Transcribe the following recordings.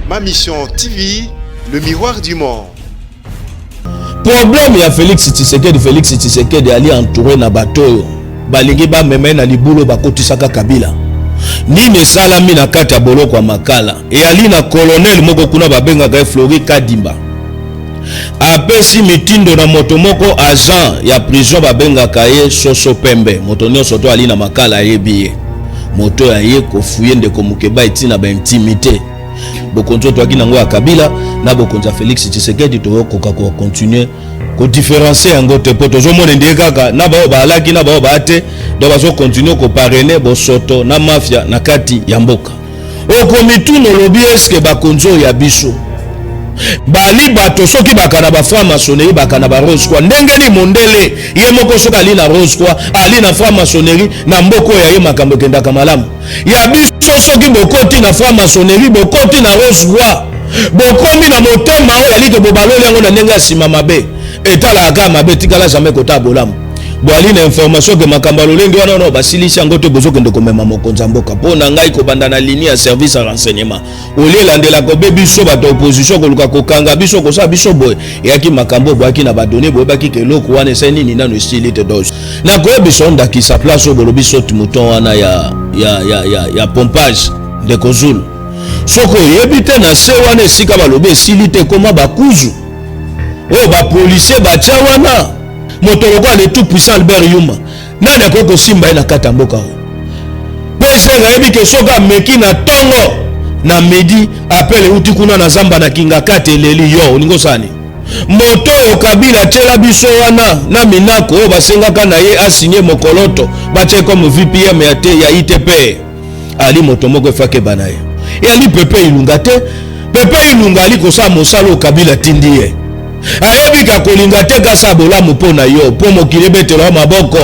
Ma Mission TV, le miroir du monde. Problème ya Félix Tshisekedi, Félix Tshisekedi ali entouré na bato oyo balingi bamema ye na libulu bakotisaka Kabila. Nini esalami na kati ya boloko ya Makala? Eyali na colonel moko kuna babengaka ye Flori Kadimba. Apesi mitindo na moto moko agent ya prison babengaka ye Soso Pembe. Moto nyonso to ali na Makala ayebi ye. Moto ya ye kofuye ndeko Mukeba etina ba intimité. Bokonzi oyo toyaki nango ya Kabila na bokonzi ya Félix Tshisekedi tokoka ko continuer ko différencier yango te, mpo tozomona ndenge kaka na baoyo baalaki na baoyo baa te, donc bazo continuer ko parrainer bosoto na mafia na kati ya mboka. Okomituna olobi eske bakonzi oyo ya biso bali bato soki baka na ba franc-maçonnerie, baka na ba rose croix, ndenge ni mondele ye moko soki ali na rose croix, ali na franc-maçonnerie na mboka oyo ya ye makambo ekendaka malamu. Ya biso soki bokoti na franc-maçonnerie, bokoti na rose croix, bokomi na motema oyo alike bobaloli yango na ndenge ya nsima mabe, etalaka kaka mabe, etikala jamais kotala bolamu. Boali na information ke makambo ya lolenge wana no basilisi yango te, bozokende komema mokonzi ya mboka. Mpo na ngai kobanda na ligne ya service ya renseignement, olie elandela kobe biso bato ya opposition koluka kokanga biso kosala biso boye, eyaki makambo boyaki na badone, boyebaki ke eloko wana esali nini nano esili te. Dose nakoyebisa yo ndakisa place oyo bolobi saute mouton wana ya pompage, ndeko Zulu, soki oyebi te na se wana esika balobi esili te, ekoma bakuzu oyo bapolisier batya wana. Moto lokola le tout puissant Albert Yuma, nani akoki kosimba ye na kati ya mboka oyo? PCR ayebi ke soki ameki na ntongo na midi, appel euti kuna na zamba na Kingakati eleli yo, olingi osala nini? Moto oyo Kabila atiela biso wana na Minako oyo basengaka na ye asigne mokoloto batie comme VPM ya te ya ITP, ali moto moko efakeba na ye, eyali Pepe Ilunga te. Pepe Ilunga ali kosala mosala oyo Kabila atindi ye, ayebi ka kolinga te kasa bolamu mpo na yo, mpo mokili ebetela yo maboko.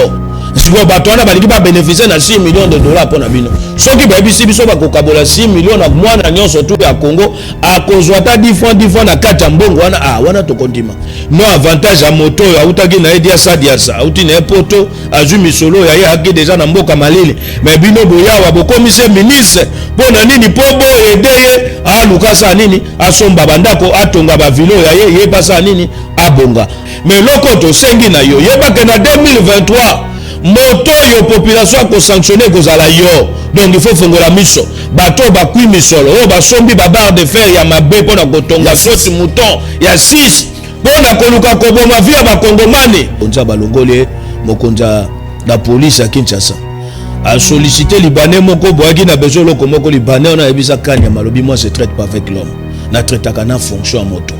Sikoyo bato wana balingi babénéficie na 6 millions de dollars mpo na bino. Soki bayebisi biso bakokabola 6 millions na mwana nyonso tu ya Congo, akozwa ata 10 francs 10 francs na kati ya mbongo wana, ah, wana tokondima. No avantage ya moto oyo autaki na ye diasa diasa, auti na ye poto, azwi misolo ya ye, aki deja na mboka malili. Me bino boyawa bokomisi ye ministre mpo na nini? Mpo boyede ye aluka asala nini? Asomba bandako, atonga bavilo ya ye, ye mpe asala nini? Abonga. Me eloko tosengi na yo, yebake na 2023 moto oyo population akosanctionne ekozala yo. Donc il faut fongola miso, bato oyo bakwi misolo oyo basombi babarre de fer ya mabe mpo na kotonga saute mouton ya 6 mpo na koluka koboma vie ya bakongomani. Mokonzi ya balongoli ye, mokonzi ya la police ya Kinshasa asollicite libanais moko boyaki na besoin eloko moko. Libanais wana ayebisa Kanyama, alobi: moi je traite pas avec l'homme, natraitaka na fonction ya moto.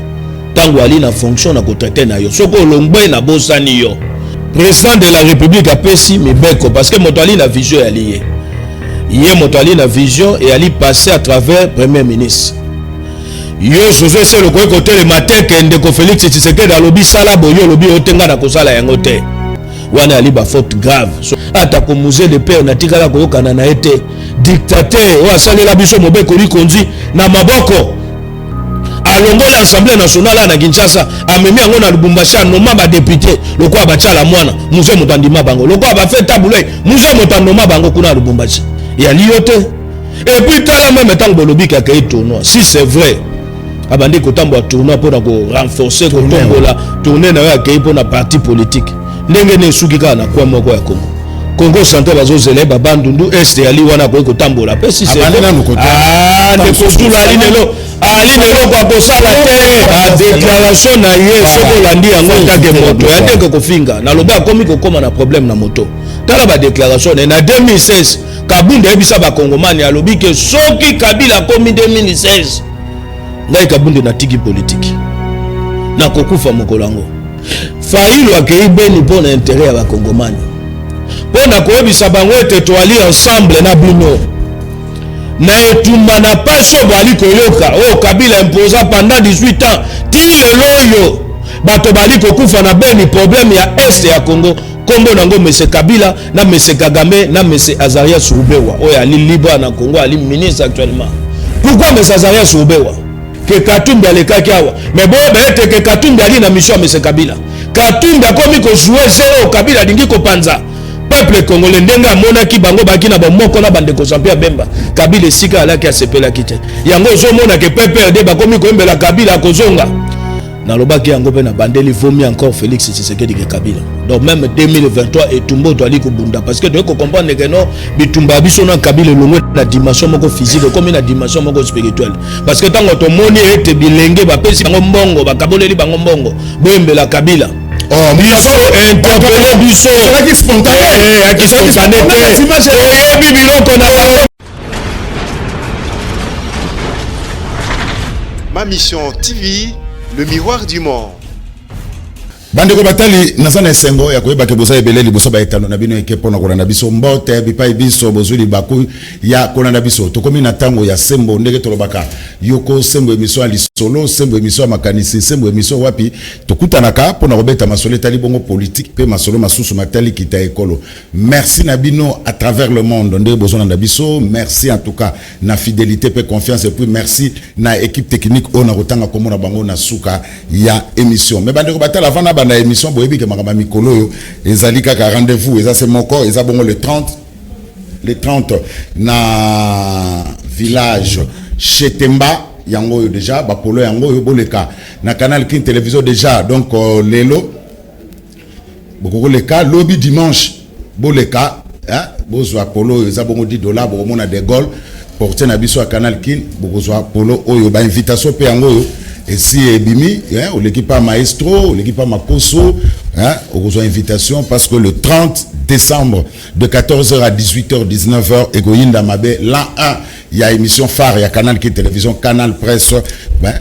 Ntango ali na fonction na kotraite na yo, soki olongwe nabosani yo. Président de la République apesi mibeko parce que moto ali na vision eyali ye, ye moto ali na vision eyali passé à travers premier ministre. Yo José Selo okoki kotelema te ke ndeko Félix Tshisekedi alobi sala boye, olobi oyo te, ngai na kosala yango te. Wana ali bafaute grave. So, ata ko Mzee de père natikala koyokana na ye te, dictateur oyo asalela biso mobeko likonzi na maboko, alongoli Assemblée nationale na Kinshasa, amemi yango na Lubumbashi, anoma badéputé lokola batiala mwana. Mzee moto andima bango lokola bafe tabulei, Mzee moto anoma bango kuna na Lubumbashi, yali yo te. Et puis tala, même ntango bolobi kaka ye tournoi, si c'est vrai abandi kotambola tournoi mpona korenforcer kotombola tournée na yo, akei mpona parti politique, ndenge nini esuki kaka na coin moko ya Congo, Congo central, bazozela ye babandundu este yali wana akoki kotambola mpe si ndeko Zulu ali lelo ali leloko akosala te. Badéclaration na ye soki olandi yango etake moto ya ndenge kofinga, nalobi akomi kokóma na problème na moto. Tala badéclaration na ye na 2016, Kabunda ayebisa bakongomani, alobi ke soki Kabila akomi 2016, ngai Kabunde natiki politike, nakokufa mokolo yango. Fayulu akei Beni mpo na intérêt ya bakongomani, mpo na koyebisa bango ete toali ensemble na bino na etumba na pasi oyo boali koyoka, oyo Kabila imposa pendant 18 ans ti lelo oyo bato bali kokufa na Beni. Problème ya Est ya Congo, nkombo nango mese Kabila na mese Kagame na mese Azarias Ruberwa oyo ali libre na Congo, ali ministre actuellement. Pourquoi mese Azarias Ruberwa ke Katumbi alekaki awa? Mais boyeba ete ke Katumbi ali na mission ya mese Kabila. Katumbi akomi kojouer jeu oyo Kabila alingi kopanza. Peuple congolais ndenge amonaki bango baki na bomoko na bandeko Jean Pierre Bemba, Kabila esika alaki asepelaki te. Yango ozomona ke PPRD bakomi koyembela Kabila akozonga. Nalobaki yango mpe na bandeli, vaut mieux encore Félix Tshisekedi que Kabila. Donc même 2023 etumba oyo toali kobunda, parce que toyei kocomprendre ke non, bitumba ya biso na Kabila elongwe na dimension moko physique, ekomi na dimension moko spirituelle, parce que ntango tomoni ete bilenge bapesi bango mbongo, bakaboleli bango mbongo, boyembela Kabila. Oh, biso interpele biso. Ezalaki spontané. Eyaki spontané te, toyebi biloko na bango. Ma Mission TV, le miroir du monde. Bandeko batali, naza na esengo ya koyeba ke boza ebele liboso baetando na bino eke mpona kolanda biso. Mbote bipai biso bozwi libaku ya kolanda biso. Tokomi na ntango ya Sembo, ndenge tolobaka yoko Sembo, émission ya lisolo, Sembo, émission ya makanisi, Sembo, émission wapi tokutanaka mpona kobeta masolo etali bongo politique mpe masolo masusu matali kita ekolo. Merci na bino à travers le monde ndenge bozolanda biso. Merci en tout cas na fidélité mpe confiance, et puis merci na équipe technique oyo na kotanga komona bango na suka ya émission. Mais bandeko batala, avant na banda émission, boyebi ke makambo ya mikolo oyo ezali kaka rendez-vous, eza se moko, eza bongo le 30, le 30 na village Chetemba. Yango oyo déjà bapolo, yango oyo boleka na Canal Kin Télévision déjà. Donc lelo bokokoleka, lobi dimanche boleka, hein, bozwa polo oyo eza bongo 10 $. Bokomona De Gaulle, portier na biso ya Canal Kin. Bokozwa polo oyo, bainvitation mpe yango oyo esi ebimi, hein, oleki pa maestro, oleki pa makoso, hein, okozwa invitation parce que le 30 décembre de 14h à 18h, 19h ekoyinda mabe. L'an 1 ya émission phare ya Canal Kin Télévision, Canal Presse, ben,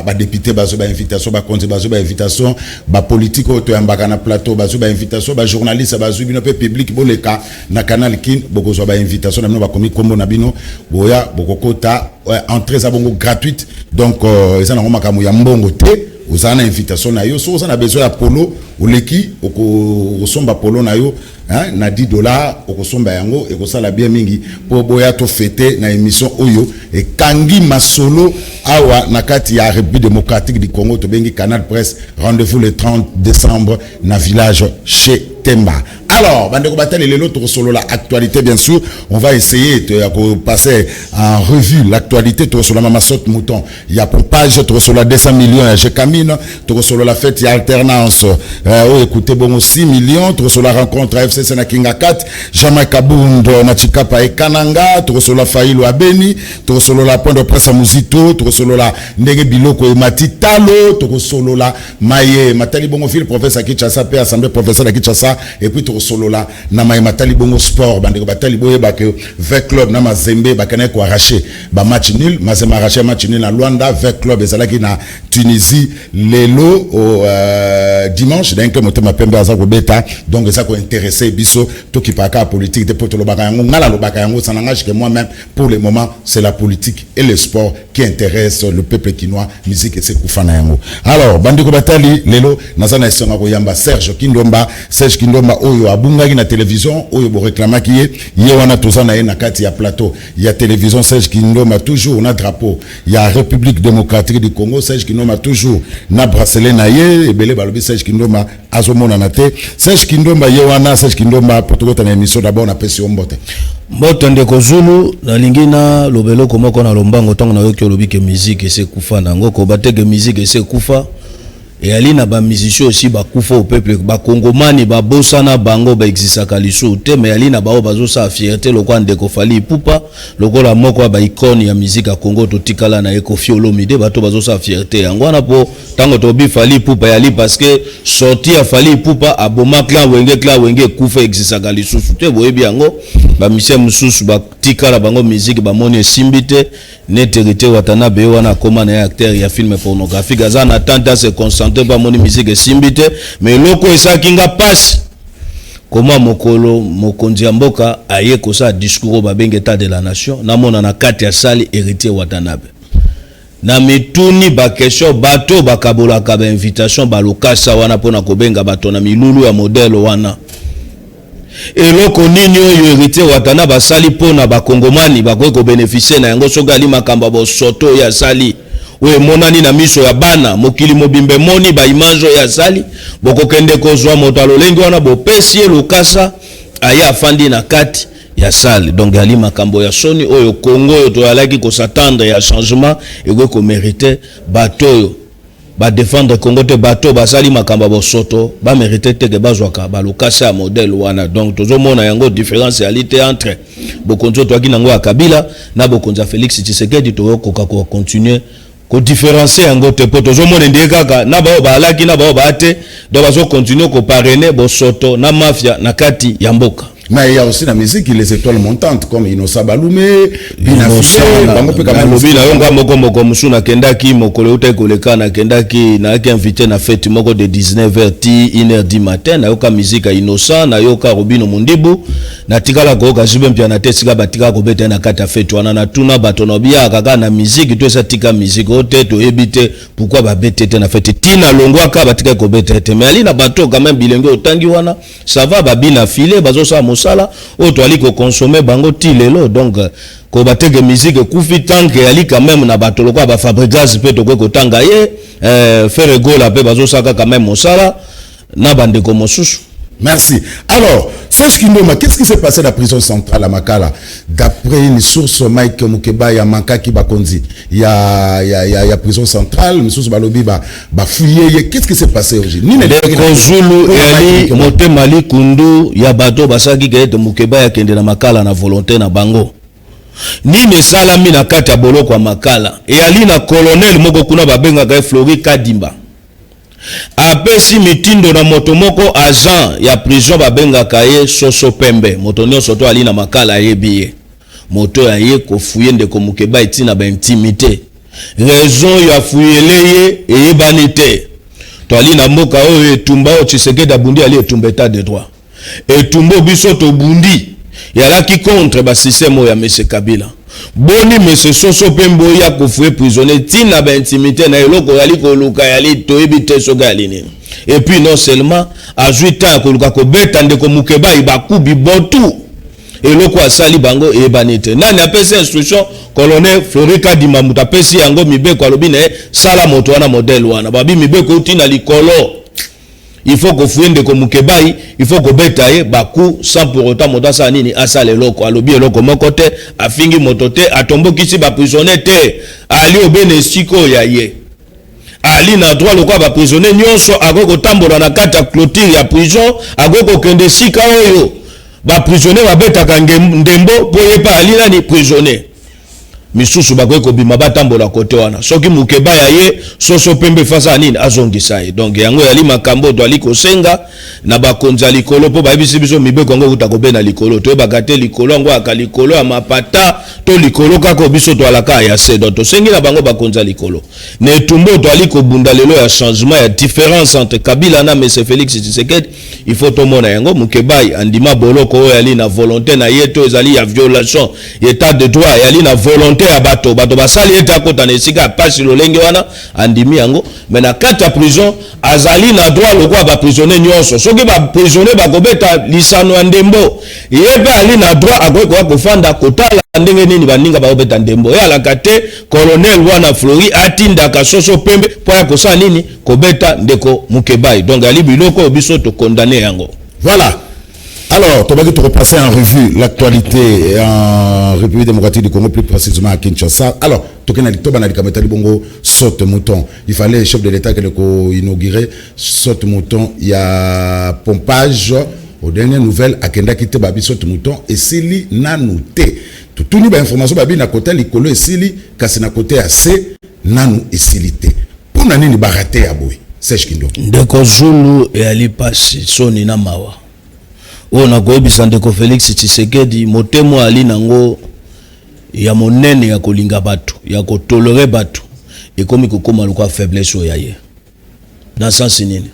badéputé bazwi bainvitation, bakonzi bazwi bainvitation, bapolitique oyo toyambaka na plateau bazwi bainvitation, bajournaliste bazwi, bino mpe public boleka na Canal Kin, bokozwa bainvitation na bino, bakomi nkombo na bino, boya bokokota. Entrée eza bongo gratuite, donc eza nango makambo ya mbongo te. Ozala na invitation na yo, soki oza na besoin ya polo, oleki okosomba polo na yo, hein, na 10 $, okosomba yango, ekosala bien mingi mpo boya tofete na émission oyo ekangi masolo awa na kati ya République démocratique du Congo, tobengi Canal Presse. Rendez-vous le 30 décembre na village chez Temba. Alors bandeko batali, lelo tokosolola actualité. Bien sûr, on va essayer de passer en revue l'actualité. Tokosolola mama saute mouton ya pompage, tokosolola 200 millions ya Gécamines, tokosolola fête ya alternance oyo écoute bongo 6 millions, tokosolola rencontre FCC na Kinga 4, Jean-Marc Kabund na Chikapa ekananga, tokosolola Fayulu abeni, tokosolola point de presse ya Muzito, tokosolola ndenge biloko emati talo, tokosolola maye matali bongo ville province ya Kinshasa mpe assemblée provinciale ya Kinshasa, et puis tokosolola na maye matali bongo sport. Bandeko batali, boyeba ke V Club na Mazembe bakendaki koarracher bamatch nul. Mazembe arraché match nul na Luanda, V Club ezalaki na Tunisie lelo au dimanche. Donc Motema Pembe aza kobeta, donc eza kointéresser biso. Tokipaka politique te mpo tolobaka yango, ngai nalobaka yango, ça n'engage que moi-même. Pour le moment, c'est la politique et le sport qui intéresse le peuple kinois. Musique esekufa na yango. Alors bandeko batali, lelo naza na esengo koyamba Serge Kindomba. Serge Kindomba oyo abungaki na télévision, oyo boreklamaki ye, ye wana toza na ye na kati ya plateau ya télévision. Serge Kindomba toujours na drapeau ya République démocratique du Congo, Serge Kindomba toujours na bracelet na ye. Ebele balobi Serge Kindomba azomonana te. Serge Kindomba ye wana. Serge Kindomba, po tokota na émission, d'abord napesi yo mbote. Mbote ndeko Zulu. Nalingi naloba eloko moko na lombango. Ntango nayoki olobi ke musique ese ekufa nango, koba te ke musique ese ekufa. Eyali na bamusicien aussi bakufa au peuple bakongomani babosana bango, baexistaka lisusu te. Mais eyali na bao bazosala fierté lokola ndeko Fally Ipupa, lokola moko ya baicône ya musique ya Congo totikala na ye, Koffi Olomide. Bato bazosala fierté yango wana, mpo ntango tobi Fally Ipupa, eyali parce que sorti ya Fally Ipupa aboma clan Wenge. Clan Wenge ekufa, existaka lisusu te, boyebi yango. Bamusicien mosusu batikala bango musique, bamoni esimbi te, neti Héritier Watanabe. Ye wana akóma na ye acteur ya film pornographique, aza na tante ase concentre mpo amoni musique esimbi te. Mais eloko esalaki nga mpasi, koma mokolo mokonzi ya mboka aye kosala discours oyo babengi état de la nation, namona na kati ya salle Héritier Watanabe. Na mituni baquestion, bato oyo bakabolaka bainvitation balokasa wana mpona kobenga bato na milulu ya modèle wana, eloko nini oyo Héritier Watanabe asali mpona bakongomani bakoki kobénéficier na yango? Soki ali makambo ya bosoto oyo asali, Oyo emonani na miso ya bana, mokili mobimba emoni ba image oyo asali. Bokokende kozwa moto ya lolenge wana, bopesi ye lokasa, aye afandi na kati ya salle. Donc yali makambo ya soni oyo Congo oyo toyalaki kos'attendre ya changement ekoki komériter bato oyo badéfendre Congo te. Bato basali makambo ya bosoto bamérite te ke bazwaka balokasa ya modèle wana. Donc tozomona yango, différence eyali te entre bokonzi oyo toyaki nango ya Kabila na bokonzi ya Félix Tshisekedi. Toyokoka kocontinuer kodifférencier yango te, mpo tozomona ndenge kaka na baoyo baalaki na baoyo baa te. Donc bazocontinuer koparrainer bosoto na mafia na kati ya mboka. Mais il y a aussi la musique, les étoiles montantes comme Innocent Balume, Bina Filé, bango pe quand même. Nalobi na yo, nga moko, moko mosusu nakendaki mokolo eutaki koleka, nakendaki, nayaki invité na fête moko de 19h ti 1h du matin. Nayoka musique ya Innocent, nayoka Robinho Mundibu. Natikala koyoka JB Mpiana te esika batikala kobeta ye na kati ya fête wana. Natuna bato na biyaka kaka na musique to eza tika musique oyo te, toyebi te pourquoi babete te na fête. Ntina longwaka batikaki kobeta ye te. Mais ali na bato quand même, bilenge otangi wana, ça va, babina file, bazosala mosala oyo toali koconsommer bango ti lelo. Donc koba teke musique ekufi, tant que ali quand même na bato lokola baFabregas mpe tokoki kotanga ye, Ferre Gola mpe bazosala quand même mosala na bandeko mosusu. Merci. Alors, Serge Kindoma, qu'est-ce qui s'est passé à la prison centrale à Makala? D'après une source, Mike Mukeba, il y a Mankaki Bakonzi, il y a prison centrale, M. Balobi, ba, ba fouillé. Qu'est-ce qui s'est passé aujourd'hui? Ndeko Zulu, eyali motema likundu ya bato basalaki ke ete Mukeba akende na Makala na volonté na bango. Nini esalami na kati ya boloko ya Makala? Eyali na colonel moko kuna babengaka ye Flori Kadimba, apesi mitindo na moto moko, agent ya prison, babengaka ye Soso Pembe. Moto nyonso to ali na Makala ayebi ye. Moto oyo aye kofouiller ndeko Mokeba etina baintimité. Raison ya fuyele ye eyebani te. Toali na mboka oyo, etumba oyo Tshisekedi abundi ali etumba état de droit. Etumba oyo biso tobundi yalaki contre basystème oyo ya mese Kabila. Boni mese Soso mpe mboyi ya kofouiller prisonnier ntina baintimité na eloko oyali koluka yali toyebi te soki yali nini. Et puis non seulement azwi temps ya koluka kobeta ndeko Mokebai bakubi botu, eloko asali bango eyebani te. Nani apesi instruction? Colonel Flori Kadima moto apesi yango mibeko. Alobi na ye: sala moto wana modèle wana. Babi mibeko euti na likolo, il faut kofouiller ndeko Mokebai, il faut kobeta ye bacoup sans pour autant moto asala nini, asala eloko. Alobi eloko moko te, afingi moto te, atombokisi baprisonnier te. Ali obene esika oyo ya ye, ali na droit lokola baprisonnier nyonso. Akoki kotambola na kati ya clôture ya prison, akoki kokende esika oyo baprisonnier babetaka ndembo, mpo ye mpe ali nani, prisonnier. Misusu bakoki kobima batambola kote wana. Soki Mokeba ya ye, Soso Pembe fasa nini, azongisa ye. Donc yango ezali makambo toali kosenga na bakonzi ya likolo, mpo bayebisi biso mibeko yango ekuta kobe na likolo. Toyebaka te likolo yango aka likolo ya mapata to likolo kaka biso toalaka ya se. Donc tosengi na bango, bakonzi ya likolo, na etumba oyo toali kobunda lelo ya changement, ya différence entre Kabila na mese Félix Tshisekedi, il faut tomona yango. Mokebai andima boloko oyo ali na volonté na ye to ezali ya violation état de droit, eyali na volonté ya bato. Bato basali ete akota na esika ya pasi lolenge wana, andimi yango. Mais na kati ya prison azali na droit lokola baprisonnier nyonso. Soki baprisonnier bakobeta lisano ya ndembo, ye mpe ali na droit, akoki koya kofanda kotala ndenge nini baninga bakobeta ndembo. Ye alaka te. Colonel wana Flori atindaka Soso Pembe mpo aya kosala nini? Kobeta ndeko Mokebai. Donc ali biloko oyo biso tokondane yango. Voilà. Alors, Tobaki, tu repasser en revue l'actualité en République démocratique du Congo, plus précisément à Kinshasa. Alors, tokena toba na likambo etali bongo saute mouton. Il fallait chef de l'État akende ko inaugurer saute mouton ya pompage. Aux dernières nouvelles, akendaki te. Babi saute mouton esili nanu te. Totuni bainformation, babi na côté likolo esili, kasi na côté ya se nanu esili te. Mpona nini baraté ya boye, Serge Kindo? Ndeko Zulu, eyali pasi, soni na mawa. Oyo nakoyebisa ndeko Félix Tshisekedi, motema ali nango ya monene ya kolinga bato, ya kotolérer bato, ekomi kokóma lokola faiblesse oyo ya ye. Na sens nini?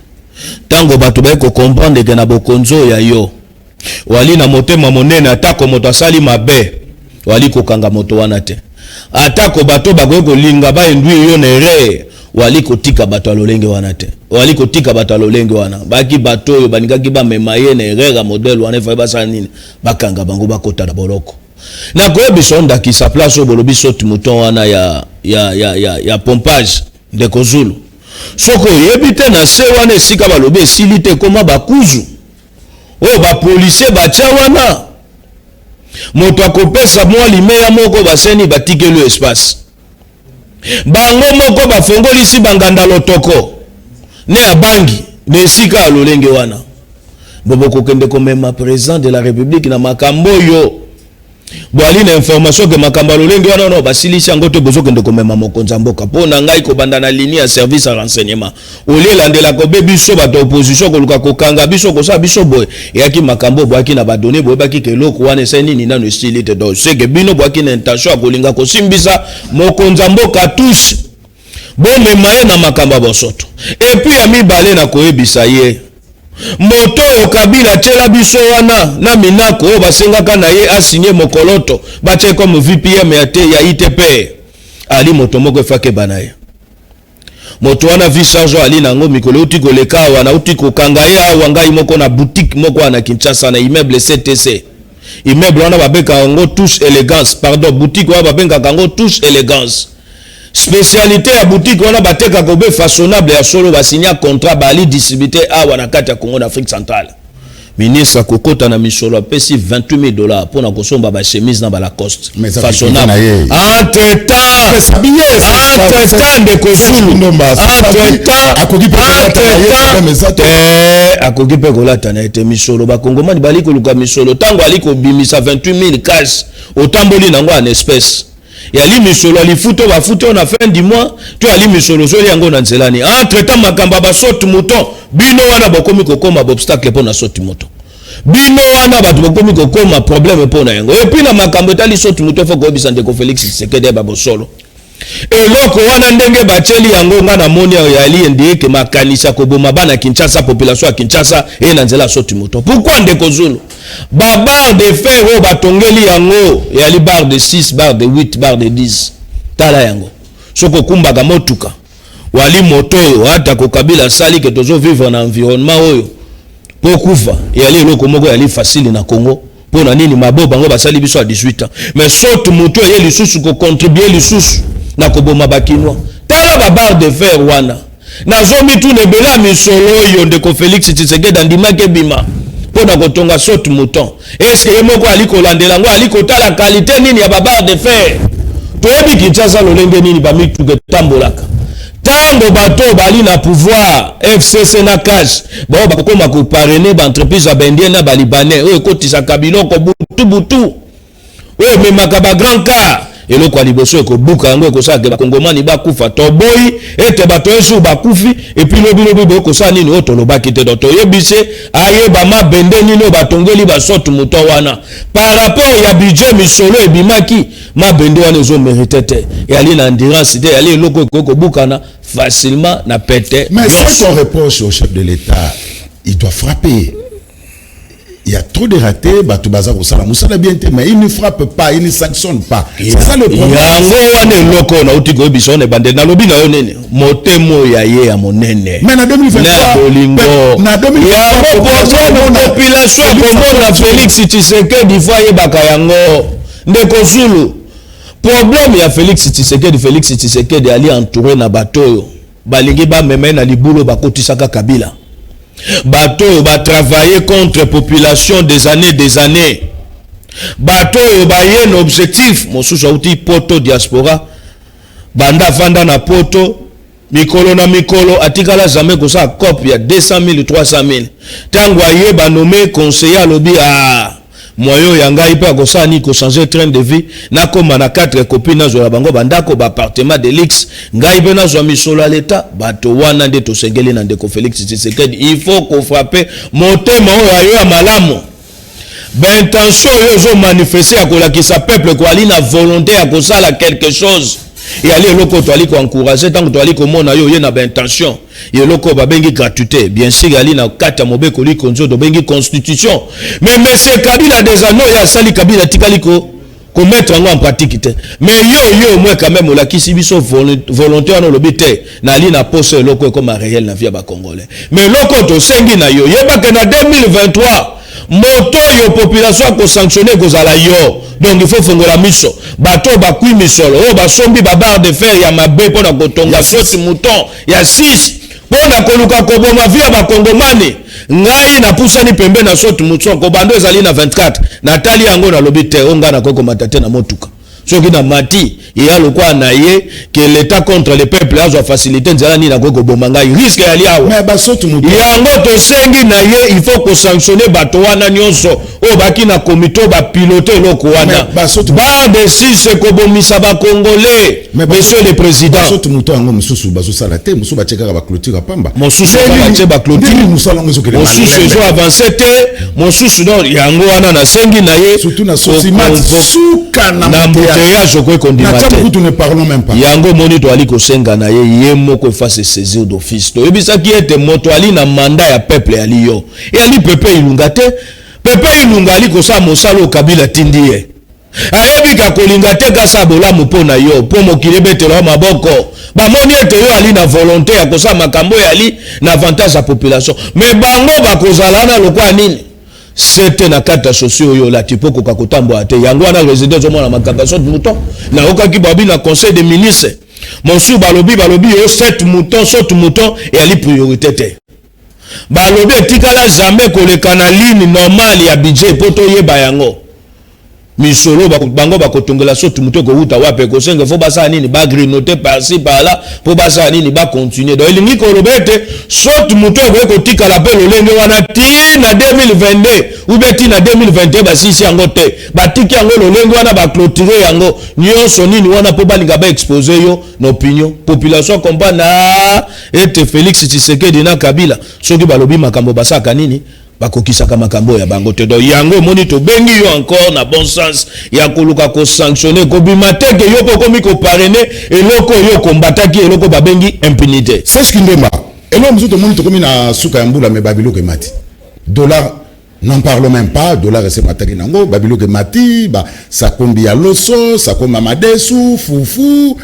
Ntango bato baye kocomprendre ke na bokonzi oyo ya yo wali na motema monene, atako moto asali mabe wali kokanga moto wana te, atako bato bakoki kolinga bainduire yo na erreur, wali kotika bato ya lolenge wana te, wali kotika bato ya lolenge wana. Baki bato oyo balingaki bamema ye na erreur ya modèle wana, efai basala nini? Bakanga bango, bakota na boloko. Nakoyebisa yo ndakisa, place oyo bolobi saut-de-mouton wana ya pompage, ndeko Zulu, soki oyebi te, na se wana esika balobi esili te, ekóma bakuzu oyo bapolicier batya wana. Moto akopesa mwa limeya moko, baseni batikeli espace, bango moko bafongolisi banganda lotoko ne abangi na esika ya lolenge wana. Bo bokokende komema président de la République na makambo oyo boali na information ke makambo ya lolenge wana no basilisi yango te. Bozokende komema mokonzi ya mboka. Mpo na ngai, kobanda na ligne ya service ya renseignement, olie elandelaka obe biso bato ya opposition, koluka kokanga biso, kosala biso boye, eyaki makambo boyaki na badonnées, boyebaki ke eloko wana esali nini, nano esili te. Donc seke bino boyaki na intention ya kolinga kosimbisa mokonzi ya mboka tous, bomema ye na makambo ya bosoto. Et puis ya mibale, na koyebisa ye, moto oyo Kabila atiela biso wana na minako oyo basengaka na ye asigner mokoloto, batie comme VPM ya te ya ITP, ali moto moko efakeba na ye. Moto wana, vicharge oyo ali nango mikolo euti koleka awa, nauti kokanga ye awa ngai moko na boutique moko wana na Kinshasa, na immeuble CTC. Immeuble wana babengaka yango Touche Élégance, pardon, boutique wana babengaka yango Touche Élégance. Spécialité ya boutique wana, batekaka obe façonnable ya solo. Basinya contrat, bali distributé awa na kati ya Congo, na Afrique centrale. Ministre akokota na misolo, apesi 28 000 $ mpona kosomba bachemise na balacoste façonnable. Entre temps, entre temps, ndeko Zulu, entre temps, akoki mpe kolata na ye te. Misolo, bakongomani bali koluka misolo. Ntango ali kobimisa 28 000 cash, otamboli nango en espèce, yali misolo alifuti oyo bafuti oyo na fin du mois to yali misolo ozoli yango na nzela ni. Entre temps, makambo ya basaut-de-mouton, bino wana bokomi kokóma baobstacle mpo na saut-de-mouton. Bino wana bato bokomi kokóma problème mpo na yango. Et puis na makambo etali saut-de-mouton, faut koyebisa ndeko Félix Tshisekedi ya babosolo, eloko wana ndenge batieli yango, nga namoni oyo yali endeyeke makanisi ya koboma bana Kinshasa, population ya Kinshasa eye na nzela ya saut-de-mouton. Pourquoi, ndeko Zulu? Babarre de fer oyo batongeli yango eyali barre de 6, barre de 8, barre de 10. Tala yango, soki okumbaka motuka wali moto oyo, ata kokabila asali ke tozovivre na environnement oyo, mpo kufa eyali eloko moko eyali facile na Congo. Mpo na nini? Mabo bango basali biso ya 18 ans, mais saut-de-mouton eye lisusu kocontribuer lisusu na koboma bakinois. Tala babarre de fer wana. Nazomituna, ebele ya misolo oyo ndeko Félix Tshisekedi andimaki ebima mpo na kotonga saut-de-mouton, est-ce ye moko ali kolandela yango, ali kotala qualité nini ya babarre de fer? Toyebi Kinshasa lolenge nini bamituka etambolaka. Ntango bato bali na pouvoir, FCC na CACH, bao bakokoma koparrainer baentreprise ya baindien na balibanais oyo ekotisaka biloko butu butu, oyo ememaka bagrand car, eloko ya liboso ekobuka yango, ekosalaka bakongomani bakufa. Toboyi ete bato ejour bakufi, et puis lobilobi boye kosala nini oyo tolobaki te. Donc toyebi se ayeba mabende nini oyo batongeli basaut-de-mouton wana par rapport ya budget. Misolo ebimaki, mabende wana ezomérite te, eyali na endurance te, eyali eloko ekoki kobukana facilement na pete. Mais ce qu'on reproche au chef de l'État, il doit frapper. Il y a trop de ratés, bato baza kosala mosala bien te, mais il ne frappe pas, il ne sanctionne pas. C'est ça le problème. Yango wana eloko oyo nauti koyebisa wana ebandeli, nalobi na yo nini, motema oyo ya ye ya monene Mais na 2023, na bolingo na 2023, yango problème population akomona Félix Tshisekedi, faut ayebaka yango, ndeko Zulu. Problème ya Félix Tshisekedi, Félix Tshisekedi ali entouré na bato oyo balingi bamema ye na libulu oyo bakotisaka Kabila, bato oyo batravaille contre population des années, des années, bato oyo baye na objectif mosusu. Auti poto, diaspora, banda afanda na poto, mikolo na mikolo atikala jamais kosala cope ya 200 000, 300 000. Ntango aye, banome conseiller, alobi: "Ah, moyen oyo ya ngai mpe akosala nini, kochanger train de vie, nakóma na 4 copine, nazwela bango bandako, baappartement de luxe, ngai mpe nazwa misolo ya leta." Bato wana nde tosengeli na ndeko Félix Tshisekedi, il faut kofrapper motema oyo ayo ya malamu. Baintention oyo ozomanifeste ya kolakisa peuple koali na volonté ya kosala quelque chose, eyali eloko oyo toali koencourager. Ntango toali komona yo oye na baintention, eloko oyo babengi gratuité, bien sûr eyali na kati ya mobeko likonzi oyo tobengi constitution. Mais monsieur Kabila, des années oyo asali, Kabila atikali ko komettre yango en pratique te. Mais yo au moins quand même olakisi biso volonté wana, olobi te nali na poso eloko ekoma réel na vie ya bacongolais. Mais eloko oyo tosengi na yo, yebake na 2023 Moto oyo population akosanctionne ekozala yo. Donc il faut fongola miso. Bato oyo bakwi misolo, oyo basombi ba barre de fer ya mabe mpo na kotonga saute mouton ya 6 mpo na koluka koboma vie ya bakongomani. Ngai napusani pembe na saute mouton kobanda ezali na 24, natali yango, nalobi te, o ngai nakoki komata te na motuka. Soki na mati, eya lokola na ye que l'État contre le peuple, azwa facilité nzela nini akoki koboma ngai, risque yali awa. Mais basaute mouton Yango tosengi na ye, il faut kosanctionne bato wana nyonso oyo baki na komite oyo bapilote eloko wana. Mais Barre de 6 ekobomisa bakongolais. Mais monsieur le président, basaute mouton yango, mosusu bazosala te, mosusu batie kaka baclôture ya pamba. Mosusu kaka batie baclôture. Ndenge mosala yango ezokende mosusu malembe. Ezo avance te mosusu. Donc yango wana nasengi na ye Surtout na Socimat, suka na na embouteillage, okoki kondima na te. Kutu ne parlons même pas. Yango omoni, toali kosenga na ye, ye moko efase saisir d'office. Toyebisaki ete moto ali na mandat ya peuple ali yo, eyali Pepe Ilunga te. Pepe Ilunga ali kosala mosala oyo Kabila atindi ye. Ayebi ka kolinga te kasa bolamu mpo na yo, mpo mokili ebetela yo maboko, bamoni ete yo ali na volonté ya kosala makambo oyo ali na avantage ya population. Mais bango bakozala wana lokola nini? Sete na kati ya chaussure oyo olati mpo koka kotambola te. Yango wana résident ezomona makambo ya saute mouton. Nayokaki babi na conseil des ministres mosusu, balobi yo saute mouton, saute mouton eyali priorité te. Balobi etikala jamais koleka na ligne normale ya budget mpo toyeba yango. Misolo bango bakotongela saute mouton ekowuta wapi? Ekosenga fo basala nini? Bagrignote par-ci par-là mpo basala nini? Bacontinue. Donc elingi koloba ete saute mouton ekoki kotikala mpe lolenge wana ti na 2022 ou bien ti na 2021. Basisi yango te, batiki yango lolenge wana, baclôture yango nyonso nini wana mpo balinga baexpose yo na opinion population comprendre ete Félix Tshisekedi na Kabila, soki balobi makambo, basalaka nini? Bakokisaka makambo ya bango te. Donc yango omoni, tobengi yo encore na bon sens ya koluka kosanctionne, kobima te ke yo mpo okomi koparrainer eloko oyo okombataki, eloko babengi impunité. Serge Kindemba, eloko mosusu tomoni, tokomi na suka ya mbula, mais babiloko emati. Dollar, n'en parlons même pas. Dollar esemataki nango, babiloko emati, basakombi ya loso, sakombi ya madesu, fufu,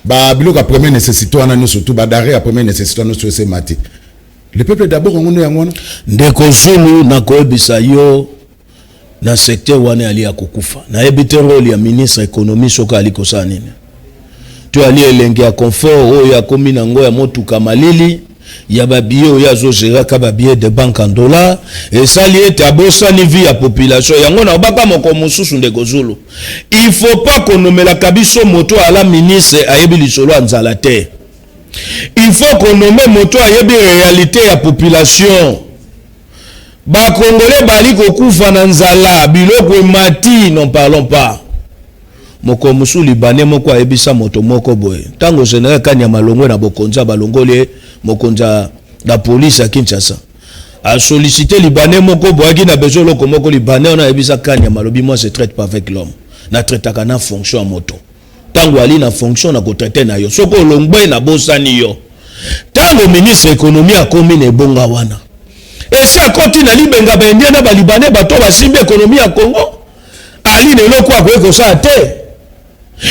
babiloko ya première nécessité wana nyonso, tu badenrées ya première nécessité wana nyonso esemati. Le peuple d'abord, yango nde yango wana. Ndeko Zulu, nakoyebisa yo, na secteur wana ali ya kokufa. Nayebi te rôle ya ministre économie soki ali kosala nini, to ali elenge ya confort oyo akomi nango ya motuka malili ya babillet oyo azogéraka babillet de banque en dollar, esali ete abosani vie ya population. Yango na obaka moko mosusu, ndeko Zulu, il faut pas konomelaka biso moto ala ministre ayebi lisolo ya nzala te. Il faut konome moto ayebi réalité ya population. Bakongole bali kokufa na nzala, biloko emati, n'en parlons pas. Moko mosusu, libanais moko ayebisa moto moko boye, ntango général Kanyama alongwe na bokonzi, ya balongoli ye mokonzi ya la police ya Kinshasa, asollicité libanais moko boye, ayaki na besoin eloko moko. Libanais wana ayebisa Kanyama, alobi: "Moi, je traite pas avec l'homme, natraitaka na fonction ya moto. Ntango ali na fonction, na kotraite na yo, soki olongwe, nabosani yo." Ntango ministre économie akomi na ebonga wana, esi akoti na libenga baindien na balibanais, bato basimbi économie ya Congo, ali na eloko akoki kosala te.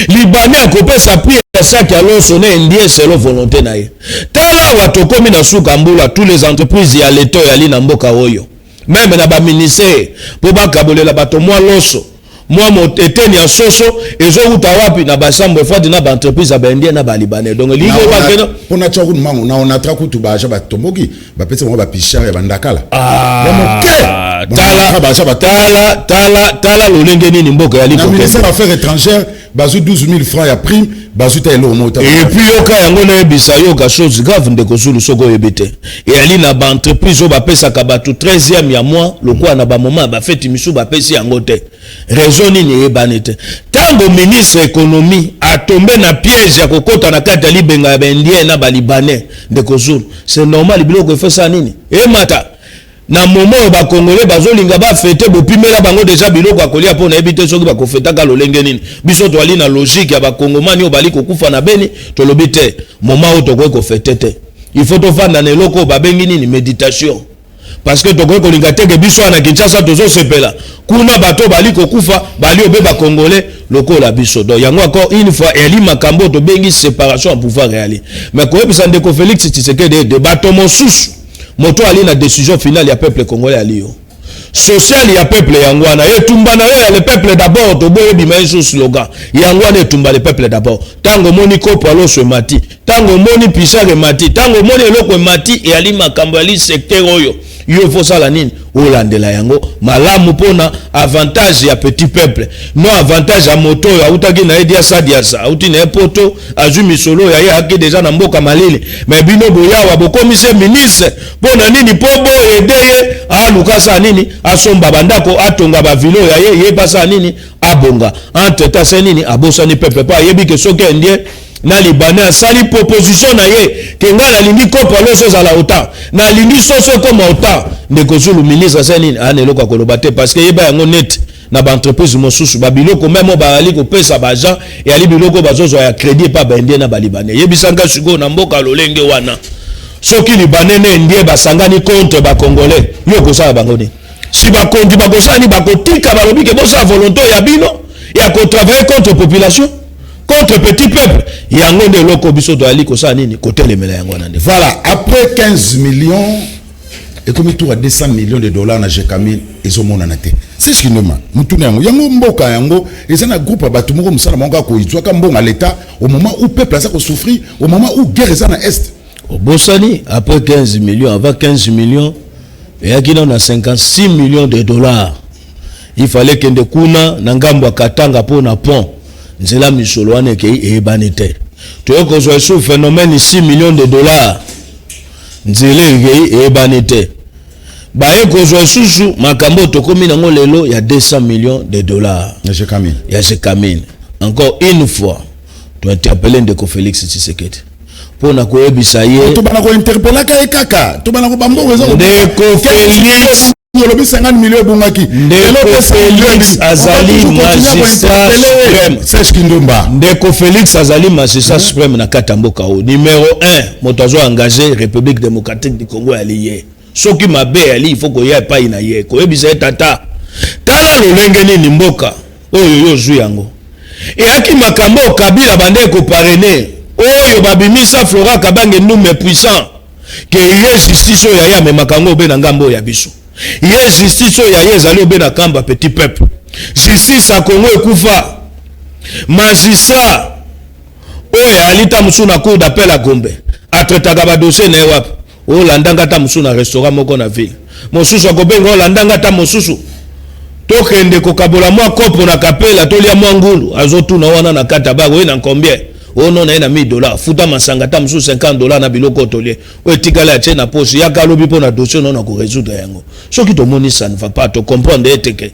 Libanais akopesa prix ya sac ya loso na indien selon volonté na ye. Tala awa, tokomi na suka mbula, tous les entreprises ya leta oyo ali na mboka oyo, même na baministère, mpo bakabolela bato mwa loso, mwa eteni ya soso, ezowuta wapi? Na basambo efati na baentreprise ya baindien na balibanais. Donc elingi obakena Mpona tia kutu mango na Onatra, kutu baagent batomboki, bapesi bango bapichard ya bandakala ya moke. Tala, tala, tala, tala lolenge nini mboka yali. Na ministère affaires étrangères, bazwi 12 000 francs ya prime, bazwi ta eloko moko. Et puis yoka yango, nayebisa, yoka chose grave, ndeko Zulu, soki oyebi te, eyali na baentreprise oyo bapesaka bato 13e ya mois, lokola na bamoment ya bafeti misusu, bapesi yango te. Raison nini? Eyebani te. Ntango ministre économie atombe na piège ya kokɔta na kati ya libenga ya baindien na balibanais, ndeko Zulu, c'est normal biloko efesala nini? Emata. Na moment oyo bakongole bazolinga bafete, bopimela bango déjà biloko ya kolia, mpo nayebi te soki bakofetaka lolenge nini. Biso toali na logique ya bakongomani oyo bali kokufa na Beni. Tolobi te, moment oyo tokoki kofete te, il faut tofanda na eloko oyo babengi nini? Méditation. Parce que tokoki kolinga teke biso wana na Kinshasa tozosepela, kuna bato bali kokufa, bali obe bakongole lokola biso. Donc yango, encore une fois, eyali makambo oyo tobengi séparation ya pouvoir. Eyali mais koyebisa ndeko Félix Tshisekedi ete bato mosusu, moto ali na décision finale ya peuple congolais ali yo. Social ya peuple yango wana. Etumba na yo ya le peuple d'abord, toboyi ebima ye sous slogan. Yango wana etumba le peuple d'abord. Ntango omoni kopo ya loso emati, ntango omoni pisar emati, ntango omoni eloko emati, eyali makambo yali secteur oyo yo fosala nini? Olandela yango malamu mpona avantage ya petit peuple, non avantage ya moto oyo autaki na ye diasa diasa, auti na ye poto, azwi misolo ya ye, ayaki deja na mboka malili. Me bino boyawa bokomisi ministre mpo na nini? Mpo boyede ye aluka asala nini? Asomba bandako, atonga bavilo ya ye, ye mpe asala nini? Abonga. Entre temps asali nini? Abosani peuple, mpo ayebi ke soki indien na Libanais asali proposition na ye ke ngai nalingi kopo loso ezala autant, nalingi soso ekoma autant, ndeko Zulu, ministre asali nini? Ana eloko ya koloba te, parce que yeba yango neti na baentreprise mosusu, babiloko meme oyo bazali kopesa baagent eyali biloko bazozwa ya crédit epa baindien na balibanais. Yebisanga sikoyo, na mboka lolenge wana, soki Libanais na Indien basangani contre Bacongolais, yo okosala bango nini? Si bakonzi bakosala nini? Bakotika, balobi ke bosala volonté ya bino ya kotravailler contre population, contre petit peuple. Yango nde eloko biso toyali kosala nini? Kotelemela yango wana nde. Voilà, après 15 millions, ekomi tour à 200 millions de dollars na Gécamines ezomonana te. C'est ce qui ndoma mutuna yango, yango mboka yango eza na groupe ya bato moko, mosala moko akoizwaka mbongo ya l'État au moment où peuple aza kosouffrir, au moment où guerre eza na Est. Obosani, après 15 millions, avant 15 millions, eyaki nano na 56 millions de dollars. Il fallait kende kuna na ngambo ya Katanga mpo na pont, nzela. Misolo wana ekei, eyebani te. Toye kozwa esu phénomène 6 millions de dollars, nzela ekei, eyebani te. Baye kozwa lisusu makambo oyo tokómi nango lelo ya 200 millions de dollars. Na Gécamines. Ya Gécamines. Encore une fois, tointerpeller ndeko Félix Tshisekedi mpo na koyebisa ye. Tobana kointerpelaka ye kaka, tobana ko bambongo eza. Ndeko Félix. Olobi 50 millions ebungaki. Ndeko Félix azali magistrat suprême. Serge Kindomba. Ndeko Félix azali magistrat suprême na kati ya mboka oyo, numéro 1. Moto azo engage République démocratique du Congo yali ye. Soki mabe yali, il faut koya epai na ye, koyebisa ye: tata, tala lolenge nini mboka oyo yo ozwi yango. Eyaki makambo oyo Kabila bande koparrainer, oyo babimisa Flora Kabange Ndume puissant, ke ye justice oyo aye amemaka yango obe na ngambo oyo ya biso. Ye justice oyo aye ezali obe na kamba petit peuple. Justice ya Congo ekufa. Magistrat oyo ayali ta mosusu na cour d'appel ya Gombe atraitaka badossier na ye wapi? Olandanga ata mosusu na restaurant moko na ville mosusu, akobenga: olandanga ata mosusu, tokende kokabola mwa kopo na kapela, tolia mwa ngulu. Azotuna wana na kati ya bar: oye na combien? Ono na ye na 1000 dollar, futa masanga ata mosusu 50 dollar na biloko oyo tolie, oyo etikali atie na poche. Yaka alobi mpo na dossier no na korésoudre yango. Soki tomoni ça ne va pas, tocomprendre ete ke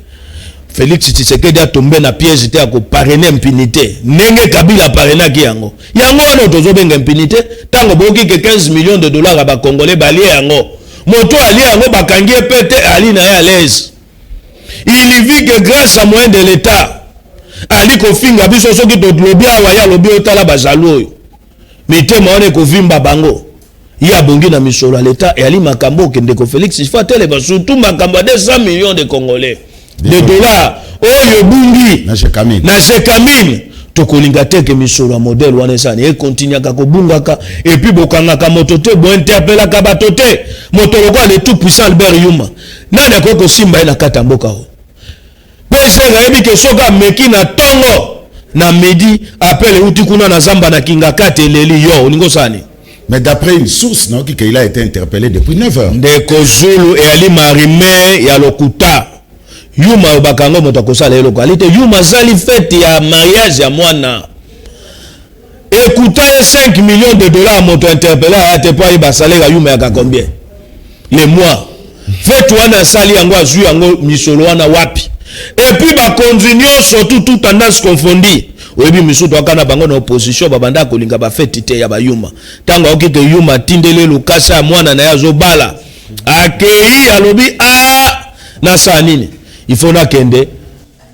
Félix Tshisekedi atombe na piège te ya koparrainer impunité ndenge Kabila aparrainaki yango. Yango wana tozobenga impunité. Ntango boyoki ke 15 millions de dollars ya Bacongolais balie yango, moto alie yango bakangi ye mpe te, ali na ye à l'aise, il vit que grâce à moyen de l'État ali kofinga biso. Soki tolobi awa, ye alobi: otala bazali oyo mitema wana ekovimba bango, ye abongi na misolo ya l'État. Eyali makambo okende ko Félix, il faut atelema, surtout makambo ya 200 millions de Congolais de dollars oyo ebungi na Gécamines. Na Gécamines. Tokolinga te ke misolo ya modèle wana esani ekontinuaka kobungaka, et puis bokangaka moto te, bointerpelaka bato te. Moto lokola le tout puissant Albert Yuma, nani akoki kosimba ye na kati ya mboka oyo? Mpo ayebi ke soki ameki na ntongo, na midi appel euti kuna na zamba na kinga kati eleli yo, olingi osala nini? Mais d'après une source, nayoki qu'il a été interpellé depuis 9 heures. Ndeko Zulu, eyali marime ya lokuta. Yuma alobaka yango, moto akosala eloko ali te. Yuma azali fête ya mariage ya mwana, ekuta ye 5 millions de dollars. Moto interpellé aya te, mpo ayeba salaire ya Yuma yaka combien le mois. Fête wana asali yango, azwi yango misolo wana wapi? Et puis bakonzi nyonso, tout tendance confondue, oyebi misusu toaka na bango na opposition, babanda kolinga bafeti te ya bayuma. Ntango aoki ke Yuma atindeli lukasa ya mwana na ye azobala, akei, alobi: a nasala nini? Il faut nakende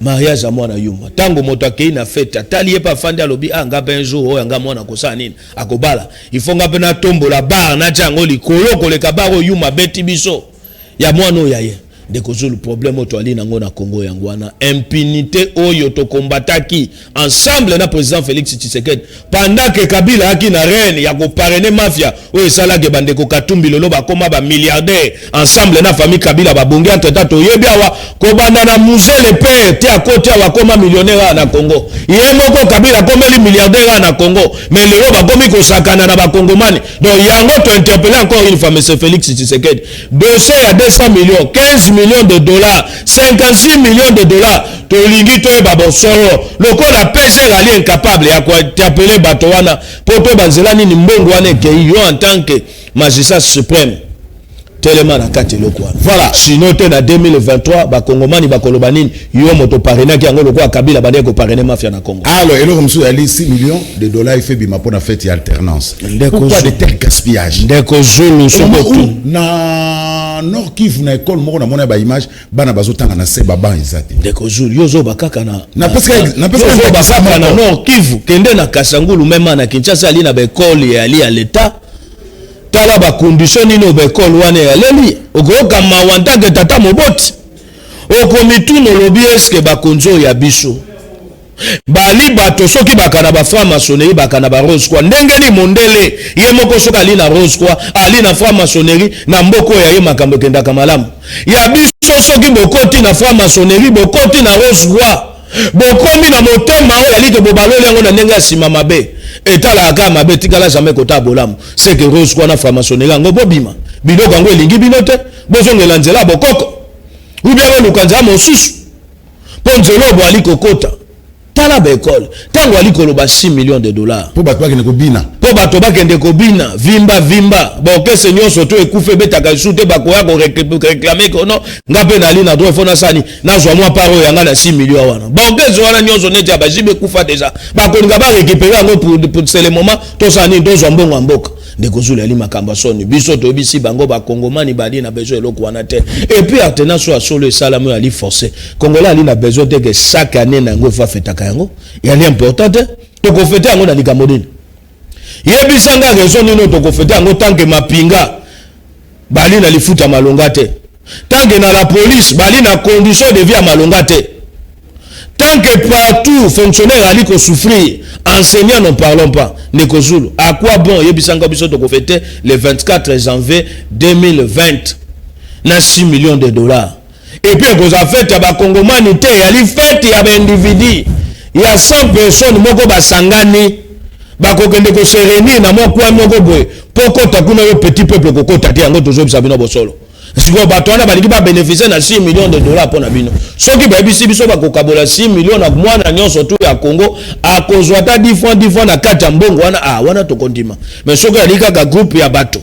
mariage ya mwana Yuma. Ntango moto akei na fête, atali ye mpe afandi, alobi: a nga mpe un jour oyo anga mwana akosala nini? Akobala, il faut nga mpe natombola bar, natia yango likolo koleka bar oyo Yuma abeti biso ya mwana oyo ya ye. Ndeko Zulu, problème oyo toali nango na Congo yango wana, impunité oyo tokombataki ensemble na président Félix Tshisekedi pendant que Kabila ayaki na règne ya koparrainer mafia oyo esalaki bandeko Katumbi lelo bakóma bamilliardaire ensemble na famille Kabila. Babongi entre temps, toyebi awa kobanda na Mzee le père te, akoti awa, akóma millionnaire awa na Congo. Ye moko Kabila akomeli milliardaire awa na Congo, mais lelo bakomi kosakana na bakongomani. Donc yango tointerpeller encore une fois monsieur Félix Tshisekedi: dossier ya 200 millions, 15 millions de dollars, 56 millions de dollars, tolingi toyeba bosolo. Lokola PCR ali incapable ya kointerpeller bato wana mpo toyeba nzela nini mbongo wana ekei, yo en tant que magistrat suprême, telema na kati eloko wana. Voilà. Sinon te, na 2023 bakongomani bakoloba nini? Yo moto parrainaki yango lokola Kabila bandeki koparrainer mafia na Congo. Alors, eloko mosusu yali 6 millions de dollars efe bima mpona fête ya alternance. Ndeko Pourquoi Zulu. de tels gaspillages? Ndeko Zulu, Au soko moment tu où na Nord Kivu, na école moko, namona ya baimage, bana bazotanga na se, baban eza te. Ndeko Zulu, yo ozoba kaka na Napesaka yo ozoba ndakisa kaka na moko. Nord Kivu, kende na Kasangulu, même na Kinshasa ali na baekole eyali ya leta. Tala bacondition nini oyo baekole wana eyaleli. Okoyoka mawa ntake tata moboti, okomituna, olobi: eske bakonzi oyo ya biso bali bato soki baka na bafranc-maçonnerie, baka na barose croix? Ndenge nini mondele ye moko soki ali na rose croix, ali na franc-maçonnerie, na mboka oyo aye makambo ekendaka malamu? Ya biso, soki bokoti na franc-maçonnerie, bokoti na rose croix, bokomi na motema oyo alike bobaloli yango na ndenge ya nsima mabe, etalaka kaka mabe, etikala jamais kota bolamu. C'est que rose croix na franc-maçonnerie yango, bobima biloko yango, elingi bino te. Bozongela nzela bokoko ou bien boluka nzela mosusu, mpo nzela oyo boali kokota. Tala baekole, ntango ali koloba 6 millions de dollars Mpo bato bakende kobina. Mpo bato bakende kobina, vimba vimba, baorchestre nyonso to ekufa, ebetaka lisusu te, bakoya koréclamer kono nga mpe nali na droit, faut nasani nazwa mwa part oyo yanga na 6 millions wana. Baorchestre wana nyonso neti ya bajibe ekufa déjà, bakolinga barécupérer yango. Pour c'est le moment tosala nini? Tozwa mbongo ya mboka. Ndeko Zulu, yali makambo ya soni. Biso toyebisi bango, bakongomani bali na besoin eloko wana te. Et puis alternance oyo ya solo esalami, oyo ali forcé, Congolais ali na besoin te ke chaque année na yango efo afetaka yango. Yali important te. Tokofete yango na likambo nini? Yebisanga raison nini oyo tokofete yango tant que mapinga bali na lifuta ya malonga te, tant que na la police bali na condition de vie ya malonga te, tant que partout fonctionnaire ali kosouffrir, enseignant n'en parlons pas? Ndeko Zulu, à quoi bon? Yebisanga, biso tokofete le 24 janvier 2020 na 6 millions de dollars, et puis ekozala fête ya bakongomani te, yali fête ya baindividu ya 100 personnes moko basangani, bakokende kose réunir na mwa kwa moko boye mpo kota kuna. Yo petit peuple kokota te. Yango tozobisa bino bosolo. Sikoyo bato wana balingi babénéficie na 6 millions de dollars mpo na bino. Soki bayebisi biso bakokabola 6 millions na mwana nyonso tu ya Congo, akozwa ata 10 francs, 10 francs na kati ya mbongo wana, ah, wana tokondima. Mais soki ali kaka groupe ya bato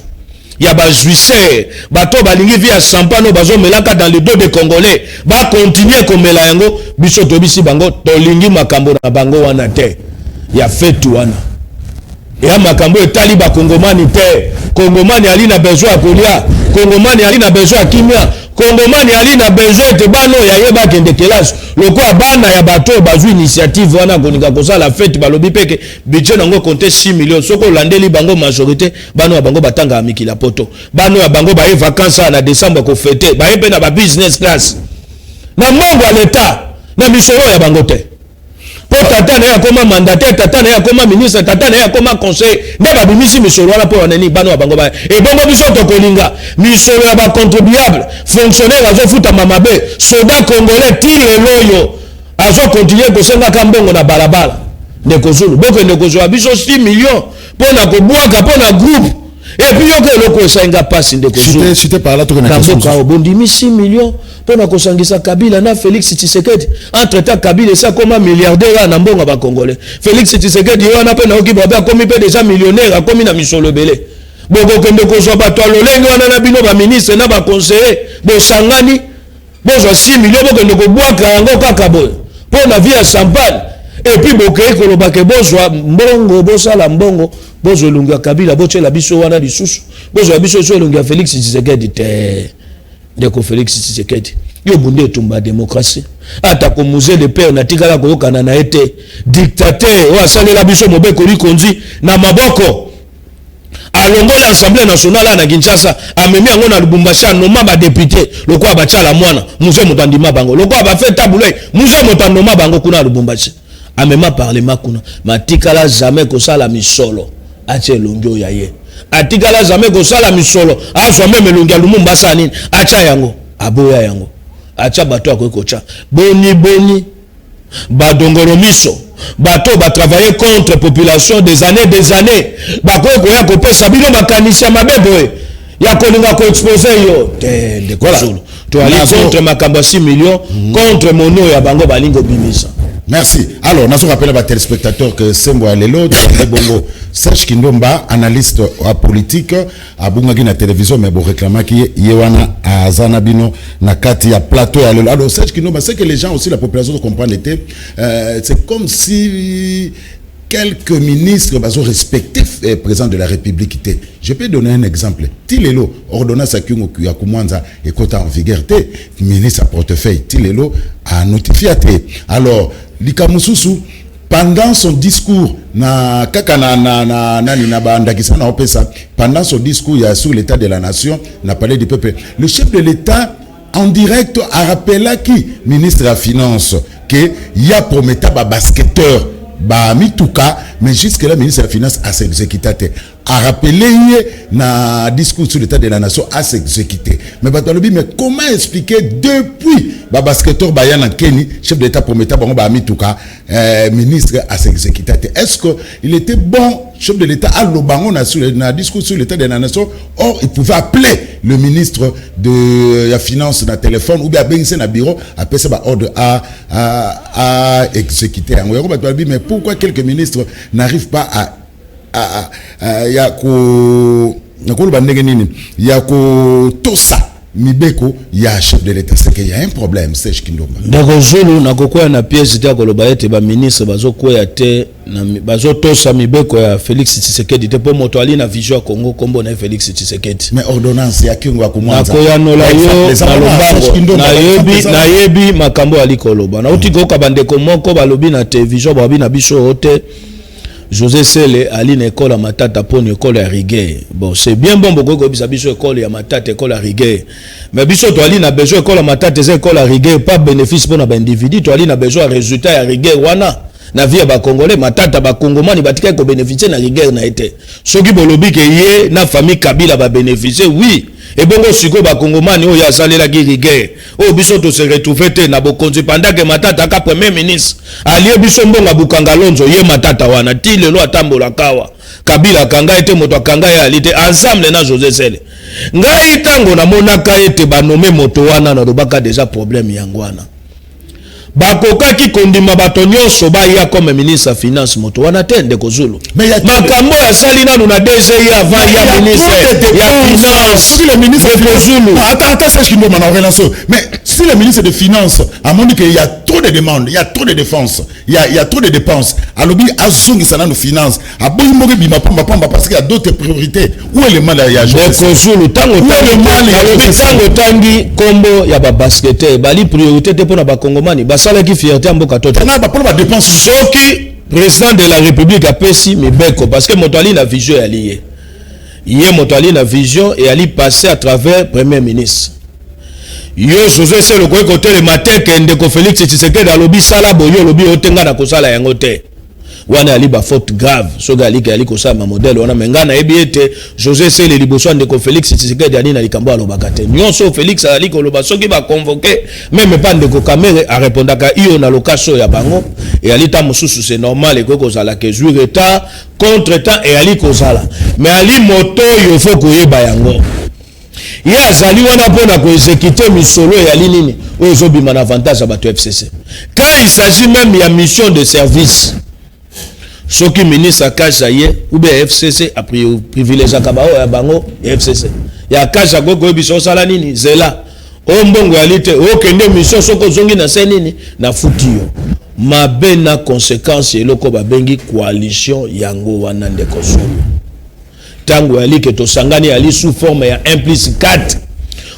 ya bajouisseurs, bato balingi vie ya champagne oyo bazomelaka dans le dos de Congolais, bakontinue komela yango. Biso toyebisi bango, tolingi makambo na bango wana te ya feti wana. Eya makambo etali bakongomani te. Kongomani ali na besoin ya kolia, kongomani ali na besoin ya kimia, kongomani ali na besoin ete bana oyo aye bakende kelasi. Lokola bana ya bato oyo bazwi initiative wana kolinga kosala fete, balobi mpe ke budget nango compte 6 millions. Soki olandeli bango, majorité bana ya bango batangaka mikili ya poto. Bana ya bango baye vacance awa na décembre kofete, baye mpe na ba business class na mbongo ya leta, na misolo ya bango te, mpo tata na ye akóma mandataire, tata na ye akóma ministre, tata na ye akóma conseiller, nde babimisi misolo wana mpo wanani bana ya bango baya. Ebongo biso tokolinga misolo ya bacontribuable? Fonctionnaire azofutama mabe, soda congolais ti lelo oyo azokontinue kosengaka mbongo na balabala. Ndeko Zulu, bokende kozwa biso 6 millions mpo na kobwaka mpo na groupe. Et puis yoka eloko esalinga mpasi, ndeko Zulu. Chute par là, tokende Na question. mboka oyo bondimi 6 millions mpo na kosangisa Kabila na Félix Tshisekedi. Entre temps Kabila esi akóma milliardaire awa na mbongo ya bacongolais. Félix Tshisekedi ye wana mpe nayoki babe akomi mpe déjà millionnaire, akomi na misolo ebele. Bokokende kozwa bato ya lolenge wana na bino baministre na baconseiller, bosangani, bozwa 6 millions, bokende kobwaka yango kaka boye mpo na vie ya champagne. Et puis bokei koloba ke bozwa mbongo, bosala mbongo, bozwa elongi ya Kabila, botiela biso wana lisusu, bozwa biso so elongi ya Félix Tshisekedi te. Ndeko Félix Tshisekedi, yo bunde etumba ya démocratie. Atako Mzee le père natikala koyokana na ye te, dictateur oyo asalela biso mobeko likonzi na maboko. Alongoli Assemblée nationale na Kinshasa, amemi yango na Lubumbashi, anoma badéputés lokola batiala mwana Mzee, moto andima bango lokola bafe tabulei. Mzee moto anoma bango kuna na Lubumbashi, amema parlement kuna. Matikala jamais kosala misolo atia elongi oyo ya ye. Atikala jamais kosala misolo azwa même elongi ya Lumumba, asala nini, atya yango. Aboya yango, atya bato akoki kotya. Boni boni badongolo miso, bato batravaille contre population des années, des années, bakoki koya kopesa bino makanisi ya mabe boye ya kolinga koexposer yo te. Ndeko Zulu, toali contre makambo ya 6 millions, contre mono ya bango balingi obimisa. Merci. Alors, nous rappelons aux téléspectateurs que Sembo Alelo, bongo Serge Kindomba, analyste politique, abungaki na télévision, mais bon, réclamaki ye wana aza na bino na kati ya plateau ya lelo. Alors Serge Kindomba, c'est que les gens aussi, la population comprendre était, c'est comme si quelques ministres bazo respecter le président de la République te. Je peux donner un exemple. Ti lelo ordonnance ya Kyungu ya Kumwanza ekota en vigueur te, ministre à portefeuille ti lelo a notifié te. Alors likambo mosusu, pendant son discours na kaka na nani, na bandakisa na opesa, pendant son discours ya sur l'état de la nation na palais du peuple, le chef de l'État en direct a rappelaki ministre ya finance que ya prometa ba basketteur ba mituka, mais jusque là ministre ya finance a s'exécuté te. A rappelé ye na discours sur l'état de la nation, a s'exécuté. Mais bato balobi, mais comment expliquer, depuis ba basketteur baya na keni, chef de l'État prometa bango ba mituka, ministre a s'exécuté te? Est-ce que il était bon chef de l'État aloba bango na discours sur l'état de la nation? Or il pouvait appeler le ministre de la finance na téléphone ou bien abengisi na bureau, apesa ba ordre à exécuter yango. Yango bato balobi, mais pourquoi quelques ministres n'arrivent pas à ya ko, nakoloba ndenge nini, ya kotosa mibeko ya chef de l'État? C'est qu'il y a un problème, Serge Kindomba. Ndeko Zulu, nakokwea na pièce te ya koloba ete baministre bazokwea te, bazotosa mibeko ya Félix Tshisekedi te, mpo moto ali na vision ya Congo, nkombo na ye Félix Tshisekedi. Mais ordonnance ya Kyungu ya Kumwanza. Nakoyanola yo na lombango. Nayebi makambo ali koloba. Nauti koyoka bandeko moko balobi na télévision, balobi na biso oyo te José Sele ali na ekole ya Matata mponi ekole ya rigueur. Bon, c'est bien bon, bokoki koyebisa biso ekole ya Matata, ekole ya rigueur, mais biso toali na besoin ekole ya Matata eza ekole ya rigueur, pas bénéfice mpona baindividu. Toali na besoin ya résultat ya rigueur wana na vie ya bacongolais. Matata, bakongomani batikaki kobénéficie na rigueur na ye te. Soki bolobi ke ye na famille Kabila babénéficie, oui, ebongo sikoyo bakongomani oyo asalelaki rigueur, oyo biso tose retrouve te na bokonzi pendant que Matata aka premier ministre, alie biso mbongo ya Bukanga Lonzo. Ye Matata wana ti lelo atambolaka awa, Kabila akanga ye te, moto akanga ye ali te, ensemble na José Sele. Ngai ntango namonaka ete banome moto wana, nalobaka déjà problème yango wana. Bakokaki kondima bato nyonso baya comme ministre ya finance moto wana te. Ndeko Zulu, makambo oyo asali nanu na DGI avant ya ministre ya finance. Soki le ministre Ndeko Zulu. Attends, attends, Serge Kindomba, na relance. Mais si le ministre de finance amoni qu'il y a trop de demandes, il y a trop de défenses, il y a trop de dépenses, alobi azongisa nanu finance, aboyi mboka ebima pamba pamba parce qu'il y a d'autres priorités. Où est le mal ya Ndeko Zulu, ntango alobi, ntango otangi nkombo ya babasketteur, bali priorité te mpo na bakongomani basalaki fierté ya mboka to te? Mpona badépense. Soki président de la République apesi mibeko, parce que moto ali na vision eyali ye, ye moto ali na vision eyali passé à travers premier ministre. Yo José Sele, okoki kotelema te ke ndeko Félix Tshisekedi alobi sala boye, olobi oyo te, ngai na kosala yango te. Wana ali bafaute grave soki aliki ali kosala mamodele wana. Me ngai nayebi ete José Sele liboso ya ndeko Félix Tshisekedi ali na likambo alobaka te. Nyonso Félix azali koloba, soki baconvoke même pa ndeko Kamerhe, arépondaka iyo na lokaso ya bango. Eyali ta mosusu, c'est normal, ekoki kozala ke ezwi retard, contre temps eyali kozala. Mais ali moto oyo faut koyeba yango, ye azali wana mpona koexécute misolo eyali nini oyo ezobima na avantage ya bato FCC. Quand il s'agit même ya mission de service, soki ministre akasha ye ou bien FCC aprivilégiaka baoyo ya bango ya FCC ya kasha, akoki koyebisa osala nini, zela oyo mbongo yali te, okende mission, soki ozongi na se nini nafuti yo. Mabe na conséquence eloko babengi coalition yango wana. Ndeko Zulu, ntango yali ke tosangani, yali sous forme ya 1 plus 4.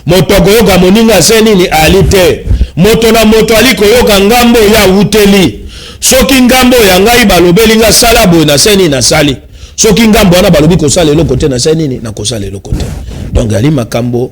Moto akoyoka moninga ase nini ali te. Moto na moto ali koyoka ngambo oyo awuteli. Soki ngambo ya ngai balobeli nga sala boye, na se nini nasali. Soki ngambo wana balobi kosala eloko te, nasali nini? Nakosala eloko te. Donc ali makambo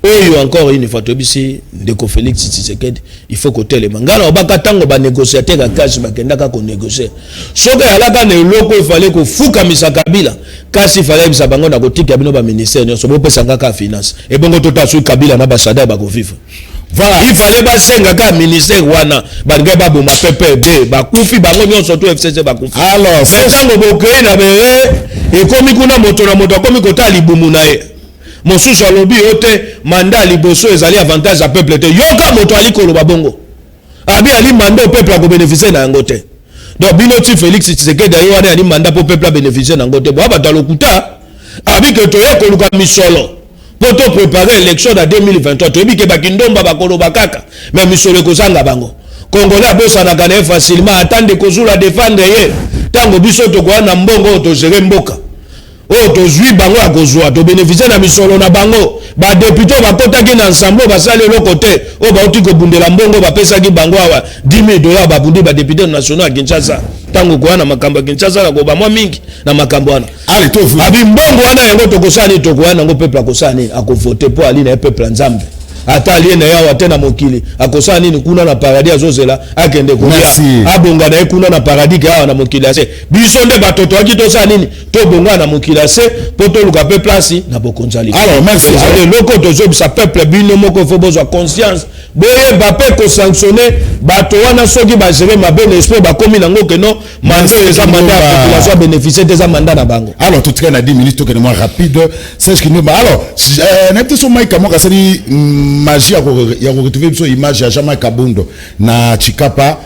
oyo, encore une fois, toyebisi ndeko Félix Tshisekedi, il faut kotelema. Ngai na obaka ntango banégociateur ya CACH bakendaka konégocier, soki ayalaka na eloko efale kofukamisa Kabila, kasi fale ayebisa bango na kotika bino baministère nyonso, bopesa kaka finance, ebongo tota soki Kabila na basada bakovivre. Voilà. Il fallait basenga kaka ministère wana, balingai baboma PPRD, bakufi bango nyonso to FCC bakufi. Alors, mais ntango bokei na bere, ekomi kuna moto na moto akomi kotala libumu na ye. Mosusu alobi yo te, mandat ya liboso ezali avantage ya peuple te. Yoka moto ali koloba bongo, abi ali mandat o peuple akobénéficie na yango te. Donc bino ti Félix Tshisekedi aye wana, ali mandat mpo peuple abénéficie na yango te. Boya bato ya lokuta. Abi ke toye koluka misolo mpo toprépare élection na 2023. Toyebi ke bakindomba bakoloba kaka, mais misolo ekozanga bango. Congolais abosanaka na ye facilement. Ata ndeko Zulu adéfendre ye, ntango biso tokoya na mbongo oyo togérer mboka oyo tozwi bango ya kozwa, tobénéficie na misolo na bango. Badéputé oyo bakɔtaki na ensemble oyo basali eloko te, oyo bauti kobundela mbongo bapesaki bango awa 10 000 $, babundi badéputé nationaux ya Kinshasa. Ntango koya na makambo ya Kinshasa, na koba mwa mingi na makambo wana. Allez, to vous. Abi mbongo wana yango tokosala nini? Tokoya nango, peuple akosala nini? Akovote mpo ali na ye peuple ya Nzambe. Ata alie na ye awa te na mokili, akosala nini kuna na paradis? Azozela akende kolia. Merci. Abonga na ye kuna na paradis ke awa na mokili ya se. Biso nde bato toyaki tosala nini? Tobonga na mokili ya se mpo toluka mpe place na bokonzi ya likolo. Alors, merci. Ezali eloko tozobisa peuple, bino moko fo bozwa conscience, boyeba mpe kosanctionne bato wana soki bagérer mabe na esprit bakomi nango keno mandat oyo eza mandat ya population abénéficie te, eza mandat na bango. Alors, tout cas, on a 10 minutes, tout moins rapide. Serge Kindomba. Alors, na peut-être Mike Kamoka asali magie ya retrouver biso image ya Jean-Marc Kabundo na Chikapa.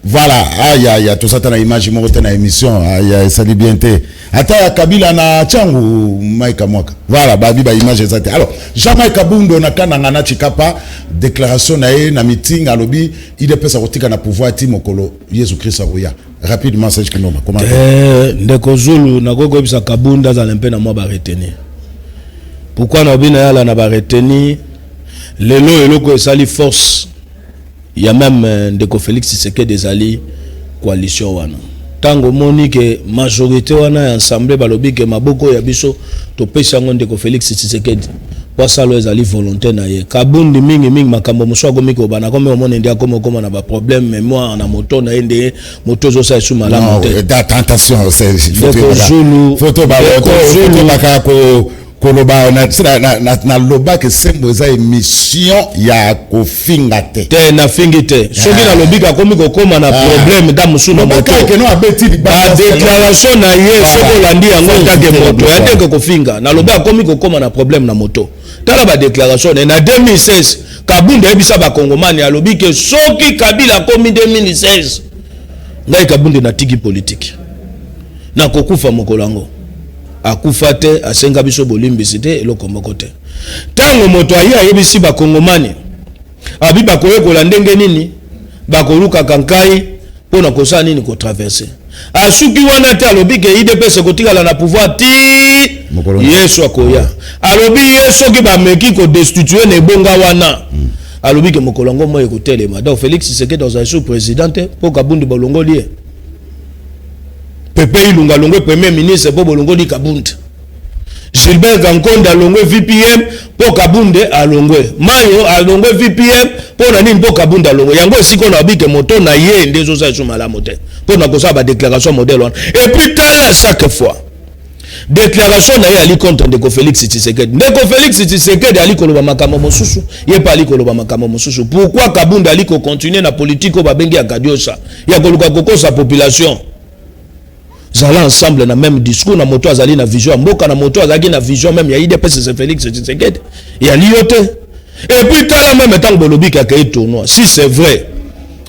Voilà, aya ya tosata na image moko te na émission, aya esali bien te. Ata ya Kabila na Tshangu, Mike Kamwaka. Voilà, babi ba image eza te. Alors, Jean-Marc Kabundo na Kananga na Chikapa, déclaration na ye na meeting, alobi UDPS akotika na pouvoir ti mokolo Yesu Christ akoya. Rapidement, Serge Kindomba. Comment? Eh, ndeko Zulu, nakoki koyebisa Kabunda azala mpe na mwa baretenir. Pourquoi naobi na ye ala na baretenir? Lelo eloko esali force ya même ndeko Félix Tshisekedi ezali coalition wana. Ntango omoni ke majorité wana ya ensemble balobi ke maboko oyo ya biso topesi yango ndeko Félix Tshisekedi po asala oyo ezali volonté na ye. Kabundi mingimingi makambo mosusu akomi kobana, akomi omona nde akomi okóma na baproblème mémoire na moto na ye, nde moto ezosala esu malamu te. Attention, Serge. Ndeko Zulu, Photo ba ndeko Zulu. Baka ko koloba na na na nalobaka sembo eza émission ya kofinga te. Te, nafingi te. Soki nalobi akomi kokóma na problème da mosusu na moto, lobaka keno abeti libanda. Badéclaration na ye, soki olandi yango, etake moto ya teke kofinga. Nalobi akomi kokóma na problème na moto. Tala badéclaration na ye na 2016. Kabunda ayebisa bakongomani, alobi ke soki Kabila akomi 2016, ngai Kabunde natiki politike, nakokufa mokolo yango. Akufa te, asenga biso bolimbisi te, eloko moko te. Ntango moto aye ayebisi bakongomani, abi bakoyekola ndenge nini bakolukaka nkai mpo na kosala nini, kotraverse. Asuki wana te, alobi ke UDPS ekotikala na pouvoir ti Mokolo. Yesu akoya. Alobi ye soki bameki kodestitue na ebonga wana, alobi ke mokolo yango moi ekotelema. Donc Félix Tshisekedi azala su président te mpo Kabundi bolongoli ye. Pepe Ilunga alongwe premier ministre mpo bolongoli Kabundi. Gilbert Kankonde alongwe VPM mpo Kabunde alongwe. Mayo alongwe VPM mpo na nini? Mpo Kabunde alongwe. Yango esika oyo nabike moto na ye nde ezosala esu malamu te mpo na kosala badéclaration modèle wana. Et puis tala, chaque fois déclaration na ye ali contre ndeko Félix Tshisekedi. Ndeko Félix Tshisekedi ali koloba makambo mosusu, ye mpe ali koloba makambo mosusu. Pourquoi Kabunda ali kocontinue na politike oyo babengi ya kadiosa, ya koluka kokosa population? Zala ensemble na même discours na moto azali na vision ya mboka, na moto azalaki na vision même ya UDPS, c'est Félix Tshisekedi, yali yo te. Et puis tala, même ntango bolobi kaka ye tournoi, si c'est vrai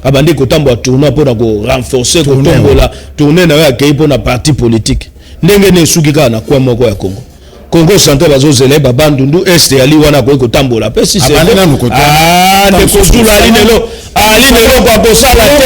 abandi kotambola tournoi mpona korenforcer, kotombola tournée na yo, akei mpona parti politique, ndenge nini esuki kaka na coin moko ya Congo, Congo central, bazozela ye babandundu este yali wana, akoki kotambola mpe si c'est Abandi vrai. nanu Ah, ndeko Zulu ali lelo ali na eloko akosala te,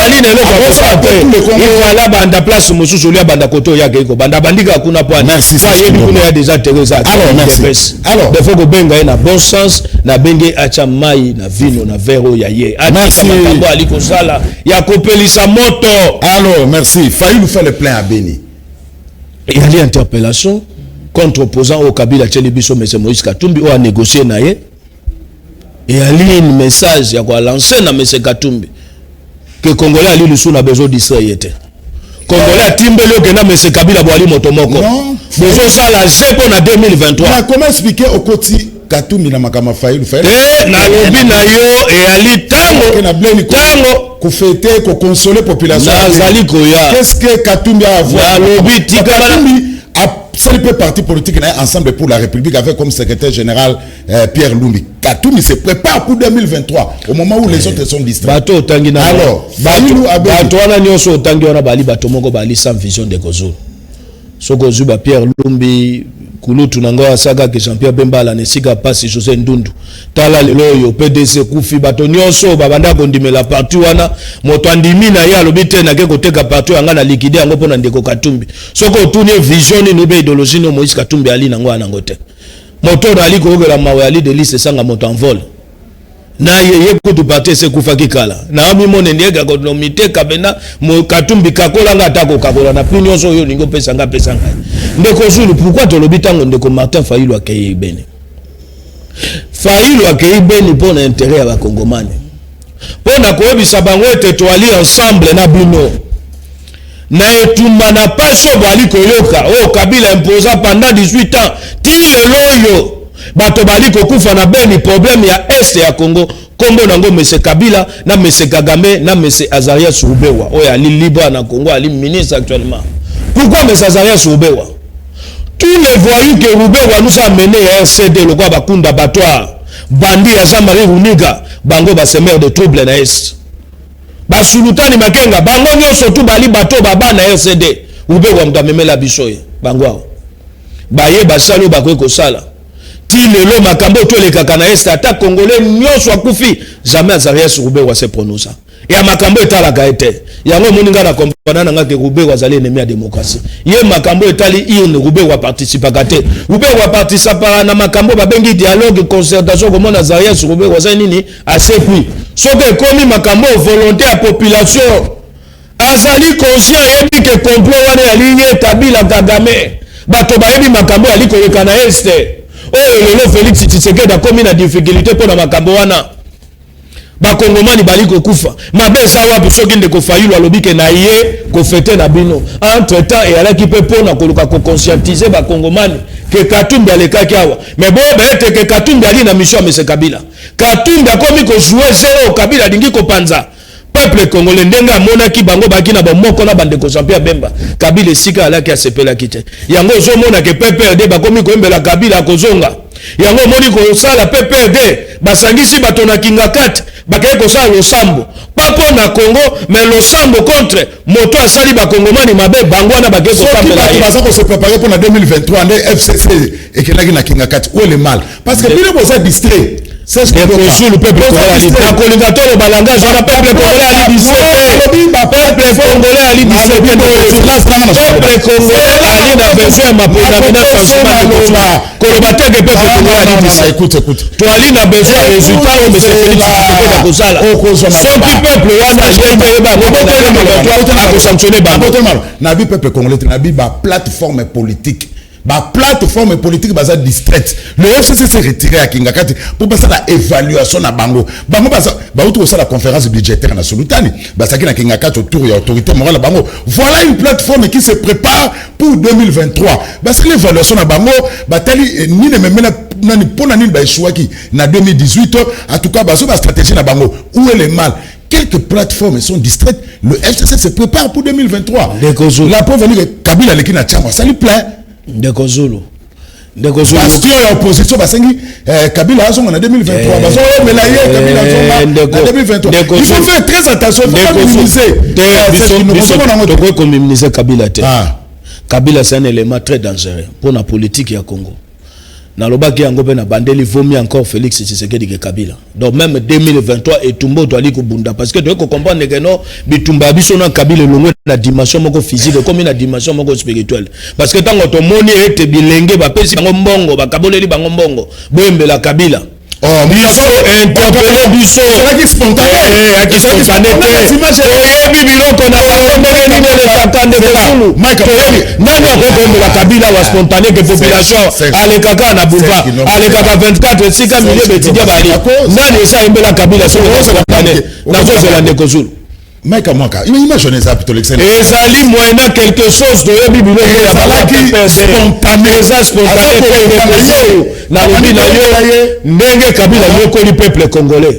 ali na eloko akosala te. Ifala banda place mosusu, oli abanda kote oyo akei kobanda, abandi kaka kuna po Merci, po ayebi kuna ya déjà Teresa. Alors, merci. Alors. Defo kobenga ye na bon sens, nabenge atya mai na vino na verre oyo ya ye, atika Merci. makambo ali kosala ya kopelisa moto. Alors, merci. Fayulu fait le plein à Beni. Eyali interpellation contre opposant oyo Kabila atieli biso, monsieur Moïse Katumbi, oyo anégocie na ye. Eyali une message ya kolancer na monsieur Katumbi ke Congolais ali lisusu na besoin distraire ye te. Congolais atimbeli okenda monsieur Kabila, boali moto moko, bozosala jeu mpo na 2023. Na comment expliquer okoti Katumbi na makambo ya Fayulu? Te, nalobi na yo, eyali ntango ntango Kofêter, koconsoler population. Nazali koya. Qu'est-ce que Katumbi a à voir? Nalobi tika. Katumbi asali mpe parti politique na ye, Ensemble pour la République, avec comme secrétaire général Pierre Lumbi. Katumbi se prépare pour 2023 au moment où les autres sont distraits. Bato otangi na Alors, bato wana nyonso otangi wana, bali bato moko bali sans vision de kozulu. Soki ozwi ba Pierre Lumbi, kulutu na ngai asalaka Jean Pierre Bemba na esika pasi José Ndundu. Tala lelo oyo PDC kufi, bato nyonso babanda kondimela parti wana, moto andimi na ye alobi te nake koteka parti oyo, yanga na liquider yango mpo na ndeko Katumbi. Soki otuni vision nini ube idéologie nini Moïse Katumbi ali nango, wana nango te. Moto oyo ali koyokela mawe ali Delise esanga moto en vol na ye, ye kutu parti ese ekufaki kala. Naamimone ndieka komiteka pena Katumbi kakolanga, ata kokakola na prix nyonso oyo olingi opesa nga, apesa ngai. Ndeko Zulu, pourquoi tolobi ntango ndeko Martin Fayulu akei Beni? Fayulu akei Beni mpo na intérêt ya Bakongomani, mpo na koyebisa bango ete toali ensemble na bino na etumba na pasi oyo boali koyoka, oyo Kabila imposa pendant 18 ans ti lelo oyo bato bali kokufa na Beni. Problème ya Est ya Congo, nkombo nango mese Kabila na mese Kagame na mese Azarias Ruberwa, oyo ali libre na Congo, ali ministre actuellement. Pourquoi mese Azarias Ruberwa? Tous les voyous que Ruberwa nous a amené ya RCD, lokola bakunda abattoir bandi ya Jean-Marie Runiga, bango basemeurs de trouble na Est, basulutani Makenga, bango nyonso tu bali bato baba na RCD. Ruberwa moto amemela biso ye. Bango awa baye basali oyo bakoki kosala ti lelo makambo oyo toelekaka na Est. Ata Congolais nyonso akufi, jamais Azarias Ruberwa se prononça ya makambo etalaka ye te. Yango omoni ngai na comprendre na nga ke Ruberwa azali ennemi ya démocratie. Ye makambo etali urne, Ruberwa participaka te. Ruberwa participaka na makambo babengi dialogue, concertation. Komona Azarias Ruberwa azali nini, asekwi. Soki ekomi makambo volonté ya population, azali conscient, ayebi ke complot wana eyali ye, Kabila, Kagame. Bato bayebi makambo eyali koleka na Est oyo lelo Félix Tshisekedi akomi na difficulté mpo na makambo wana. Bakongomani bali kokufa, mabe eza wapi soki ndeko Fayulu alobi ke na ye kofêter na bino? Entre temps eyalaki mpe mpona koluka koconscientiser Bakongomani ke Katumbi alekaki awa. Mais boyeba ete ke Katumbi ali na mission ya mese Kabila. Katumbi akomi kojouer jeu. Kabila alingi kopanza peuple congolais ndenge amonaki bango baki na bomoko na bandeko Jean Pierre Bemba. Kabila esika alaki asepelaki te. Yango ozomona ke PPRD bakomi koyembela Kabila akozonga. Yango omoni kosala PPRD, basangisi bato na Kingakati, bakei kosala losambo pa mpo na Congo, mais losambo contre moto asali Bakongomani mabe. Bango wana bakei kosambela ye. Baza kose préparer mpo na 2023 nde FCC ekendaki na Kingakati. Où est le mal? Parce que bino boza distrait. Zulu, peuple congolais, nakolinga toloba langage wana. Peuple congolais ali distrait, peuple congolais ali distrait, peuple congolais ali na besoin ya maponami na changement. Koloba te ke peuple congolais ali distrait. Écoute, écoute. Toali na besoin ya résultat oyo monsieur Félix Tshisekedi akosala. Soki peuple wana ye toyeba akosanctionner bango. Nabi peuple congolais te, nabi baplateforme politique. Baplateforme politique baza distraite. Le FCC s'est retiré ya Kingakati mpo basala évaluation na bango. Bango bauti kosala conférence budgétaire na Sulutani, bazalaki na Kingakati autour ya autorité morale na bango. Voilà une plateforme qui se prépare pour 2023. Basali évaluation na bango, batali nini ememela nani, mpo na nini baéchouaki na 2018. En tout cas, bazo bastratégie na bango. Où est le mal? Quelques plateformes sont distraites. Le FCC se prépare pour 2023. La preuve que Kabila aleki na Tshangu, asali plein. Ndeko Zulu, ndeko Zulu. Bastion ya opposition basengi Kabila azonga na 2023. Bazomela ye Kabila azonga na 2023. Il faut faire très attention, il faut pas minimiser. Tokoki kominimiser Kabila te. Kabila, c'est un élément très dangereux pour la politique ya Congo. Nalobaki yango mpe na bandeli, vaut mieux encore Félix Tshisekedi ke Kabila. Donc même 2023, etumba oyo toali kobunda, parce que toyei kocomprendre ke no bitumba ya biso na Kabila elongwe na dimension moko physique, ekomi na dimension moko spirituelle, parce que ntango tomoni ete bilenge bapesi bango mbongo, bakaboleli bango mbongo, boyembela Kabila. Biso interpeller biso Ezalaki spontané. Eyaki spontané te. Toyebi biloko na bango ndenge nini elekaka, ndeko. Toyebi nani akoki koyembela Kabila wa spontané ke population alekaka na boulevard, alekaka 24, esika milieu baétudiants bali. Nani esi ayembela Kabila soki spontané? Nazozela, ndeko Zulu. Mike Mwaka, image wana eza plutôt l'excellent. Ezali moyena quelque chose. Toyebi biloko ya Spontané. Eza spontané te. Nalobi na yo, ndenge Kabila yokoli peuple congolais,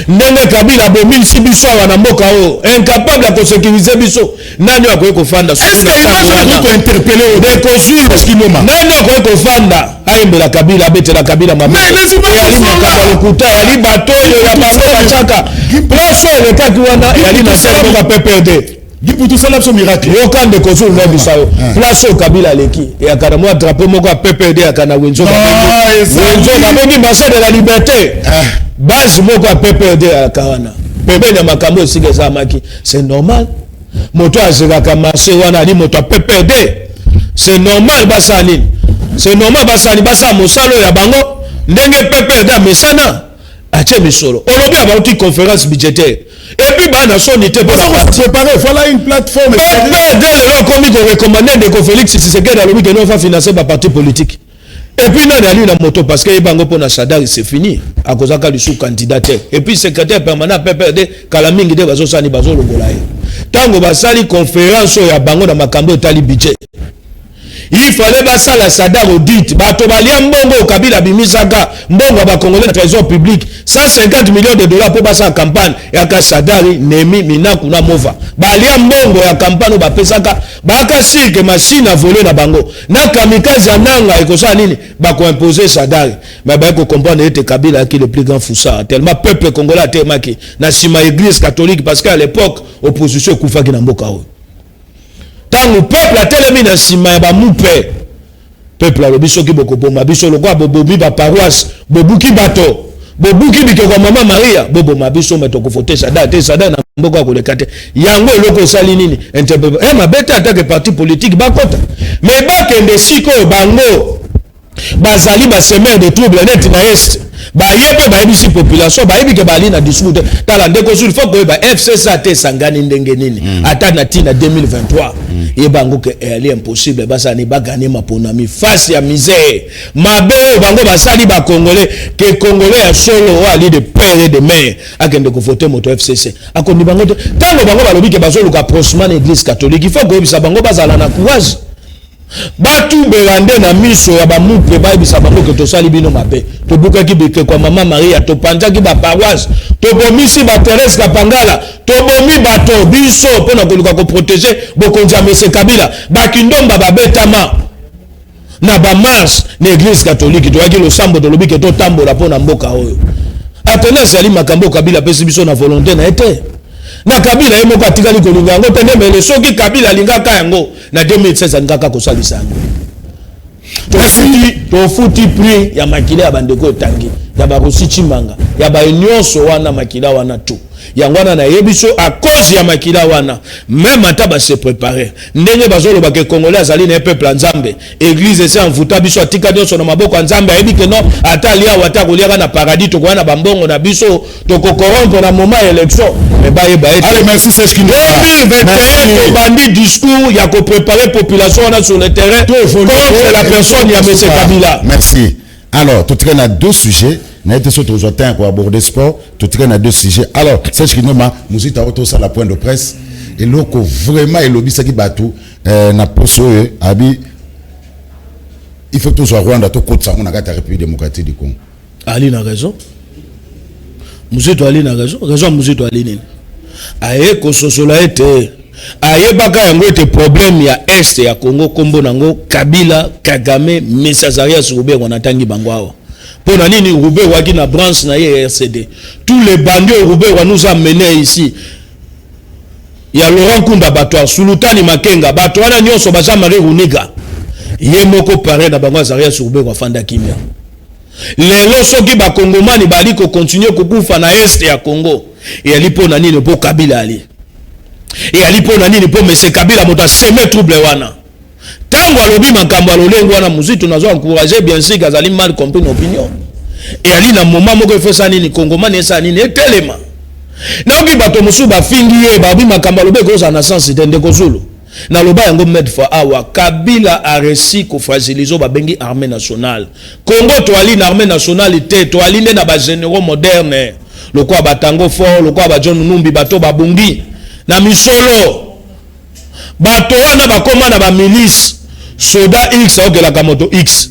ndenge Kabila abomisi biso awa na mboka oyo, incapable ya kosécuriser biso, nani oyo akoki kofanda? Ndeko Zulu, nani akoki kofanda ayembela Kabila, abetela Kabila? Mabeeyali makambo ya lokuta. Yali bato oyo ya bango batiaka place oyo elekaki wana, eyali na se mboka PPRD. Giputu, sala biso miracle. Yoka, ndeko Zulu, nayebisa yo, place oyo Kabila aleki, eyaka na mwa drapeau moko ya PPRD, eyaka na wenzo. Wenzo babengi marché de la liberté, base moko ya PPRD eyaka wana pembeni ya makambo esika ezalamaki. C'est normal, moto azekaka marché wana ali moto ya PPRD. C'est normal basala nini? C'est normal basala nini? Basala mosala oyo ya bango ndenge PPRD amesana, atie misolo. Olobi abauti conférence budgétaire et puis bana soni te. Préparer, voilà une plateforme. PPRD lelo akomi korecommander ndeko Félix Tshisekedi. Alobi ke no, financer baparti politique. Et puis nani ali na moto? Parce que yebango, mpo na Shadary, c'est fini, akozaka lisusu candidat te. Et puis secrétaire permanent PPRD, kala mingi nde bazosala nini? Bazolongola ye. Ntango basali conférence oyo ya bango na makambo etali budget, il fallait basala Shadary audit. Bato balia mbongo, Kabila abimisaka mbongo ya bacongolais na trésor public, 150 millions de dollars mpo basala campagne. Yaka Shadary, Néhémie Minaku na Mova balia mbongo ya campagne oyo bapesaka. Baka sirke machine à voler na bango na kamikaze ya nanga ekosala nini? Bakoimpose Shadary. Mais baye kocomprendre ete Kabila ayaki le plus grand foussard, tellement peuple congolais atelemaki na nsima église catholique, parce que à l'époque opposition ekufaki na mboka oyo. Ntango peuple atelemi na nsima ya bamupe, peuple alobi: soki bokoboma biso lokola bobomi baparoisse, bobuki bato, bobuki bikeko ya mama Maria, boboma biso, me tokovote Shadary te. Shadary na mboka ya koleka te. Yango eloko esali nini? E mabe te atake parti politique bakota, me bakende sikoyo. Bango bazali basemeurs de trouble neti na Est. Baye mpe bayebisi population, bayebi ke bali na discours te. Tala, ndeko Zulu, faut koyeba FCC ate esangani ndenge nini. Ata na ntina 2023, yeba yango ke eyali impossible basala ni bagagner maponami face ya misère mabe oyo bango basali bacongolais. Ke congolais ya solo oyo ali de père et de mère akende kovote moto FCC, akondi bango te. Ntango bango balobi ke bazoluka approchement na église catholique, il faut koyebisa bango bazala na courage, batubela nde na miso ya bamupe, bayebisa bango ke tosali bino mabe, tobukaki bikeko ya mama Maria, topanzaki baparoisse, tobomisi baThérèse Kapangala, tobomi bato biso mpona koluka koprotéger bokonzi ya mese Kabila. Bakindomba babetama na bamarche na église catholique. Toyaki losambo, tolobi ke totambola mpo na mboka oyo. Atenas yali makambo oyo Kabila apesi biso na volonté na ye te. Na Kabila ye moko atikali kolinga yango te. Ndemele soki Kabila alingaka yango na 2016, alingaka kosalisa yango. Tofuti prix ya makila ya bandeko otangi, ya baRossy Tshimanga, ya baye nyonso wana, makila wana tu. Yango wana nayebi so à cause ya makila wana, même ata base préparer ndenge bazolobaka, congolais azali na ye peuple ya Nzambe, église esi envoûta biso, atika nyonso na maboko ya Nzambe. Ayebi ke non, ata alia awa ata koliaka na paradis, tokoya na bambongo na biso, tokocorrompre na moment ya élection. Mais bayeba ete Allez, merci Serge Kindomba. 2021 tobandi discours ya kopréparer population wana sur le terrain contre la personne ya M. Kabila. Merci. Alors, tout à deux sujets. Na été surtout tozwa temps pour aborder sport, tout à deux sujets. Alors, Serge Kindomba, muzita otosala point de presse eloko vraiment elobisaki bato na poso oyo abi il faut tozwa Rwanda, tokotisa yango na kati ya République démocratique du Congo. Ali na raison, Muzito ali na raison. Raison ya Muzito ali nini? Aye kososola ete ayebaka yango ete problème ya Est ya Congo, nkombo nango Kabila, Kagame, Mesazarias Ruberwa. Natangi bango awa mpo na nini? Ruberwa aki na branche na ye RCD. Tous les bandits oyo Ruberwa nous a mené ici, ya Laurent Kunda, bato ya Sulutani Makenga, bato wana nyonso, baza Marie Runiga, ye moko pare na bango Azarias Ruberwa afanda kimia. Lelo soki bakongomani bali kocontinuer kokufa na Est ya Congo, eyali mpo na nini? Mpo Kabila ali. Eyali mpo na nini? Mpo mese Kabila moto asemer trouble wana. Ntango alobi makambo ya lolengo wana, Mozitu nazo encourage. Bien sûr azali mal compris na opinion. Eyali na moment moko efo esala nini? Kongomani esala nini? Etelema. Nayoki bato mosusu bafingi ye, babi makambo alobi ekozala na sens te. Ndeko Zulu, Naloba yango maintes fois awa, Kabila a réussi kofragiliser oyo babengi armée nationale. Congo toali na armée nationale te, toali nde na bagénéraux moderne lokola batango fort, lokola baJohn Numbi, bato babungi na misolo. Bato wana bakóma na bamilice. Soda X aokelaka moto X,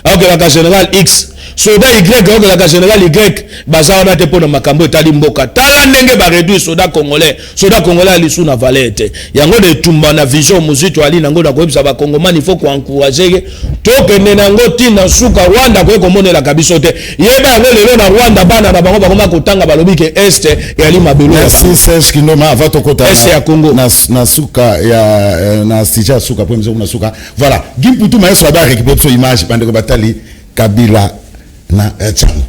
aokelaka général X, soda Y aokelaka général Y. Baza wana te mpo na makambo etali mboka. Tala ndenge baréduire soda congolais. Soda congolais alisu na valeur te. Yango na etumba na vision Muzito ali nango na koyebisa bakongomani, il faut koencourager ye, tokende nango ntina suka. Rwanda koye komonelaka biso te. Yeba yango, lelo na Rwanda bana na bango bakoma kotanga, balobi ke Est eyali mabelo. Merci Serge Kinoma. Avant tokota Est ya Congo. Na suka ya na sujet ya suka po émission na suka, voilà, Guy Mputu maestro aba récupérer biso image. Bandeko batali Kabila na Tshangu,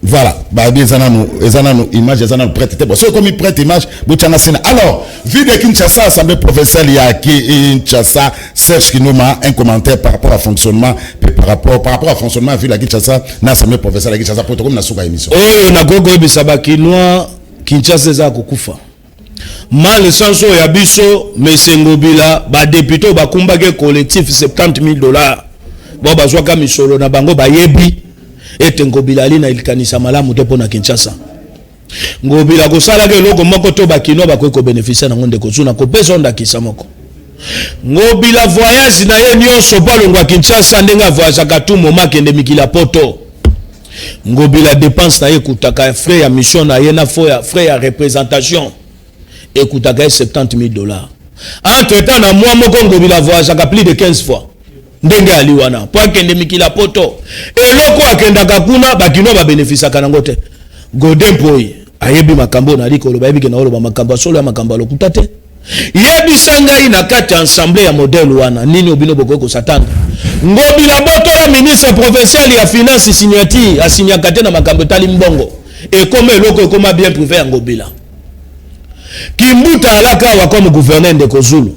voilà, babi eza nanu image eza nanu prête te. Bon, soki ekomi prête image, botianga sina. Alors, ville de Kinshasa, assemblée provinciale ya Kinshasa, Serge Kinoma, un commentaire par rapport à fonctionnement, pe par rapport à fonctionnement ya ville ya Kinshasa na assemblée provinciale ya Kinshasa, po tokomi na suka ya émission. Oyo nakoki koyebisa bakinois, Kinshasa eza ya kokufa. Malchance oyo ya biso, mese Ngobila, badéputé oyo bakumbaki collectif 70 000 $, bao bazwaka misolo na bango, bayebi ete Ngobila ali na likanisa malamu te mpo na Kinshasa. Ngobila kosalaka eloko moko to bakinois bakoki kobénéficier nango. Ndeko Zuna, kopesa o ndakisa moko: Ngobila, voyage na ye nyonso mpo alongwa Kinshasa, ndenge avoyageaka tout moment, akende mikili ya poto, Ngobila dépense na ye ekutaka, frais ya mission na ye na frais ya représentation, ekutaka ye 70 000 $. Entre temps, na mwa moko, Ngobila voyageaka plus de 15 fois. Ndenge ali wana mpo akende mikili ya poto, eloko akendaka kuna, bakinois babénéficiaka nango te. Godin Mpoi ayebi makambo oyo nali koloba, ayebi ke naoloba makambo ya solo, ya makambo ya lokuta te. Yebisa ngai, na kati ya ensemble ya modèle wana, nini obino bokoki kosatanga? Ngobila botola ministre provincial ya finance signature, asinyaka te na makambo etali mbongo. Ekoma eloko, ekoma bien privé ya Ngobila. Kimbuta alaka awa comme gouverneur. Ndeko Zulu,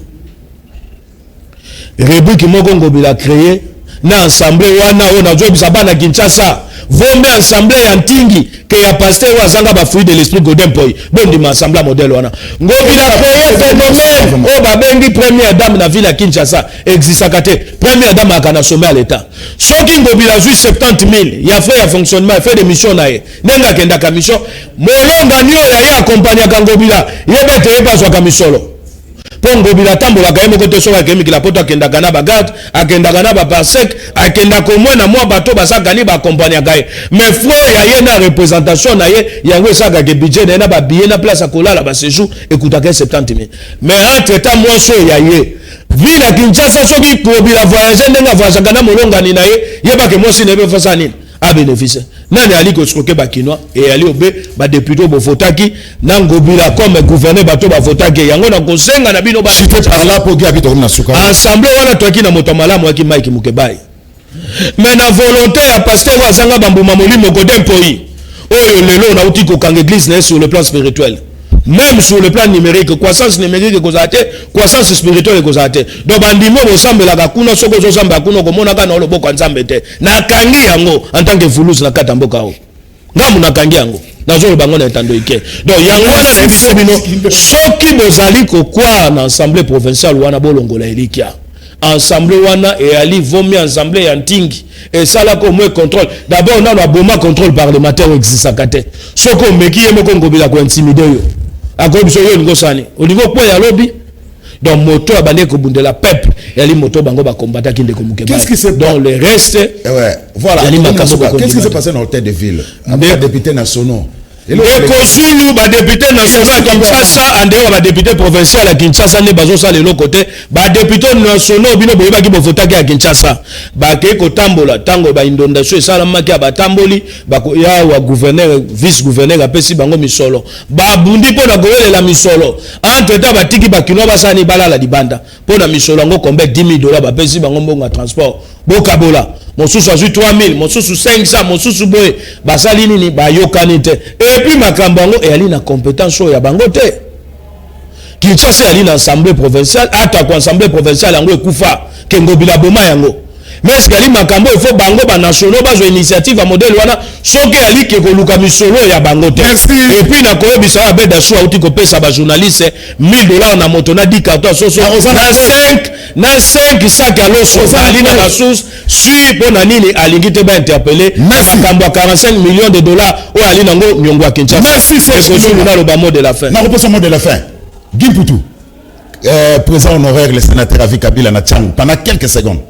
rubrique moko Ngobila créé na assemblée wana oyo nazoyebisa bana Kinshasa, vombe assemblée ya ntingi ke ya pasteur oyo azanga bafruit de l'esprit, Godin Mpoi. Bondima assemblée ya modèle wana. Ngobila créé phénomène oyo babengi première dame na ville ya Kinshasa. Existaka te. Première dame aka na sommet ya l'état. Soki Ngobila azwi 70 000 ya frais ya fonctionnement, ya frais de mission na ye, ndenge akendaka mission, molongani oyo aye akompagnaka Ngobila, yeba ete ye mpe azwaka misolo, mpo Ngobila atambolaka ye moko te. Soki akei mikila poto, akendaka na bagarde, akendaka na baparsec, akendaka omoi na mwa bato bazakani baakompagnaka ye. Mais frais ya ye na représentation na ye, yango esalaka budget na ye na babillet na place ya kolala, baséjour, ekutaka ye 70 000. Mais entre temps, mwasi oyo ya ye, ville ya Kinshasa, soki Ngobila voyage ndenge avoyageaka na molongani na ye, yebake mwasi na ye mpe fasala nini, abénéficie. Nani ali koescroquer bakinois? Eyali obe badéputé oyo bovotaki na Ngobila comme gouverneur. Bato bavotaki yango na kosenga na bino. Cité par là po Gabi, tokomi na suka. Assemblée wana, toyaki na moto ya malamu, ayaki Mike Mukebai, mais na volonté ya pasteur oyo azanga bambuma molimo, Godin Mpoi, oyo lelo nauti kokanga église na ye sur le plan spirituel, même sur le plan numérique. Croissance numérique ekozala te, croissance spirituelle ekozala te. Donc bandimi oyo bosambelaka kuna, soki ozosambela kuna, okomonaka na loboko ya Nzambe te. Nakangi yango en tant que fulusi na kati ya mboka oyo, ngambu nakangi yango, nazoloba yango na etando ike. Donc yango wana nayebisi bino, soki bozali kocroire na assemblée provinciale wana, bolongola elikya. Assemblée wana eyali vomi assemblée ya ntingi. Esalaka au moins contrôle d'abord. Nano aboma contrôle parlementaire, existaka te. Soki omeki ye moko Ngobila kointimider yo, akoyebi biso yo olingi osani, olingi okweya lobi. Donc moto abandeki kobundela peuple eyali moto bango bakombataki, ndeko Moke. Donc le reste Ouais, voilà. Qu'est-ce qui s'est passé dans l'hôtel de ville avec les députés nationaux? Ndeko Zulu, badéputé nationaux ya Kinshasa, andeo ya badéputé provincial ya Kinshasa nde bazosala eloko te. Badéputé nationaux bino boyebaki, bovotaki ya Kinshasa, bakei kotambola ntango bainondation esalamaki ya batamboli ya wa gouverneur, vice gouverneur apesi bango misolo, babundi mpo na kowelela misolo. Entre temps, batiki bakinois basala balala libanda mpo na misolo yango. Combien? 10 000 $. Bapesi bango mbongo ya transport, bokabola, mosusu azwi 3000, mosusu 500, mosusu boye. Basali nini? Bayokani te. Et puis makambo yango eyali na compétence oyo ya bango te. Kinshasa eyali na assemblée provinciale, atako assemblée provinciale yango ekufa ke Ngobila boma yango. Mais est-ce que ali makambo il faut bango ba nationaux bazwa initiative ya modèle wana soki ali ke koluka misolo ya bango te. Et puis nakoyebisa oyo Abed Assou auti kopesa ba journaliste 1000 $ na moto na 10 carton ya soso na 5 na 5 sac ya loso ali na ba source sur mpo na nini alingi te ba interpeller makambo ya 45 millions de dollars oyo ali nango niongo ya Kinshasa. Merci Serge. Naloba mot de la fin. Nakopesa mot de la fin. Guy Mputu, président honoraire, le sénateur Avi Kabila na Tshangu, pendant quelques secondes.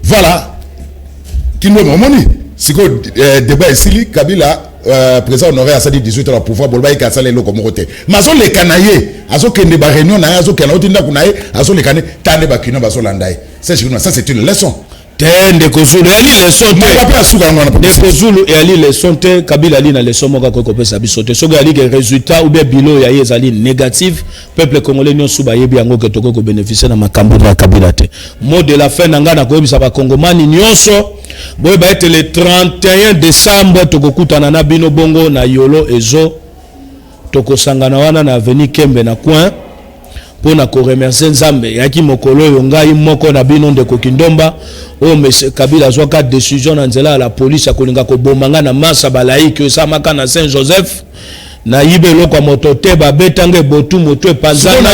Voilà. Kindomba omoni sikoyo débat esili. Kabila, président honoraire, asali 18 ans na pouvoir. Boloba ye asala eloko moko te, mais azoleka na ye, azokende baréunion na ye, azokende auti ndako na ye, azoleka ne ta nde bakino bazolanda ye. Ça c'est une leçon. Te, ndeko Zulu, eyali leçon te. Mpe asuka yango wana. Ndeko Zulu, eyali leçon te. Kabila ali na leçon moko akoki kopesa biso te. Soki eyali ke résultat ou bien bilan ya ye ezali négatif, peuple congolais nyonso bayebi yango ke tokoki kobénéficie na makambo ya Kabila te. Mot de la fin na ngai, nakoyebisa bakongomani nyonso, boyeba ete le 31 décembre tokokutana na bino bongo na Yolo. Ezo tokosangana wana na avenue Kembe na coin mpo na koremercier Nzambe. Eyaki mokolo oyo ngai moko na bino, ndeko Kindomba, oyo monsieur Kabila azwaka décision na nzela ya la police ya kolinga koboma ngai na masa balaiki oyo esalamaka na Saint Joseph. Nayiba eloko ya moto te, babetanga ebotu, moto epanzana,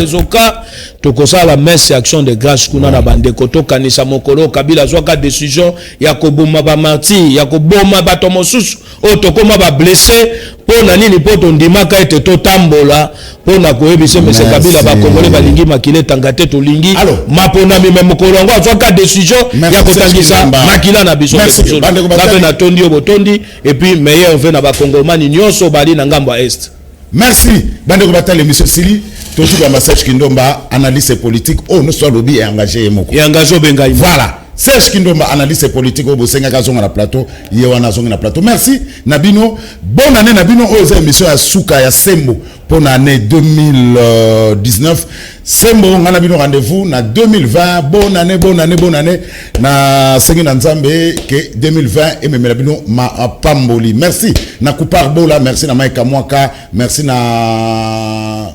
ezoka. Tokosala messe action de grâce kuna na bandeko. Tokanisa mokolo oyo Kabila azwaka décision ya koboma bamartyrs, ya koboma bato mosusu oyo tokóma bablessés. Mpo na nini? Mpo tondimaka ete totambola mpo na koyebisa monsieur Kabila, bakongole balingi makila etanga te, tolingi maponami. Me mokolo yango azwaka décision ya kotangisa makila na biso. Mpe natondi yo botondi, et puis meilleurs vœux na bakongomani nyonso bali na ngambo ya Est. Merci bandeko batala émission. Sili tozuka Serge Kindomba, analyste politique oyo nyonso alobi engagé ye moko. Engagé obengai. Voilà, Serge Kindomba, analyste politique oyo bosengaki azonga na plateau, ye wana azongi na plateau. Merci na bino, bonne année na bino. Oyo eza émission ya suka ya Sembo mpo na année 2019. Sembo ngai na bino, rendez-vous na 2020. Bonne année, bonne année, bonne année. Na sengi na Nzambe ke 2020 ememela bino mapamboli. Merci na Kupar Bola, merci na Mike Kamwaka, merci na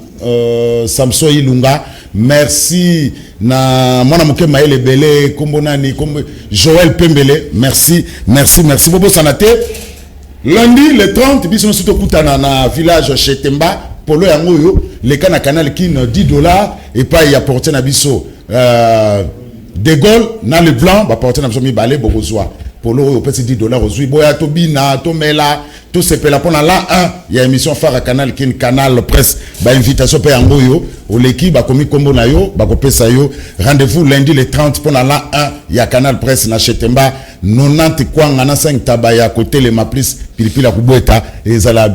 Samson Ilunga, merci na mwana moke mayele ebele, kombo nani, kombo Joël Pembele. Merci, merci, merci. Bobosana te, lundi le 30, biso nyonso tokutana na village Chetemba. Polo yango oyo leka na Canal Kin, 10 $ epai ya portier na biso De Gaulle na le blanc, baportier na biso mibale. Bokozwa polo oyo, opesi 10 $, ozwi. Boya tobina, tomela, tosepela mpona la 1 ya émission phare ya Canal Kin, Canal Presse. Bainvitation mpe yango oyo, oleki, bakomi nkombo na yo, bakopesa yo. Rendez-vous lundi le 30 mpona la 1 ya Canal Presse na Chetemba. 90 kwanga na 5 taba ya kotelema plus pilipili ya kobweta, ezala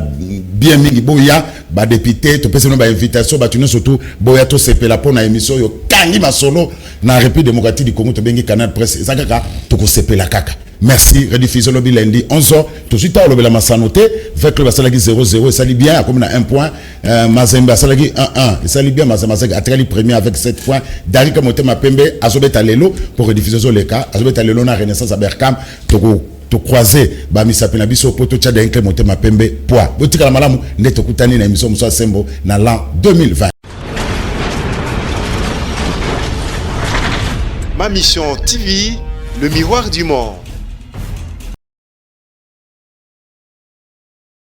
bien mingi. Boya badéputé, topesi bino bainvitation, bato nyonso tu boya, tosepela mpo na émission oyo kangi masolo na République démocratique du Congo, tobengi Canal Presse. Eza kaka tokosepela kaka. Merci. Rediffusion lobi lundi 11h. Tozwi ntango olobela masano te. V Club asalaki 0-0, esali bien, akomi na 1 point. Mazembe asalaki 1-1, esali bien. Mazembe asalaki, atikali premier avec 7 points. Darika Motema Pembe azobeta lelo, pour rediffusion ezoleka, azobeta lelo na Renaissance ya Berkam. Toko tocroise bamisapi na biso po totya Dankle Motema Pembe poids. Botikala malamu nde tokutani na émission mosusu ya Sembo na l'an 2020. Ma Mission TV, le miroir du monde.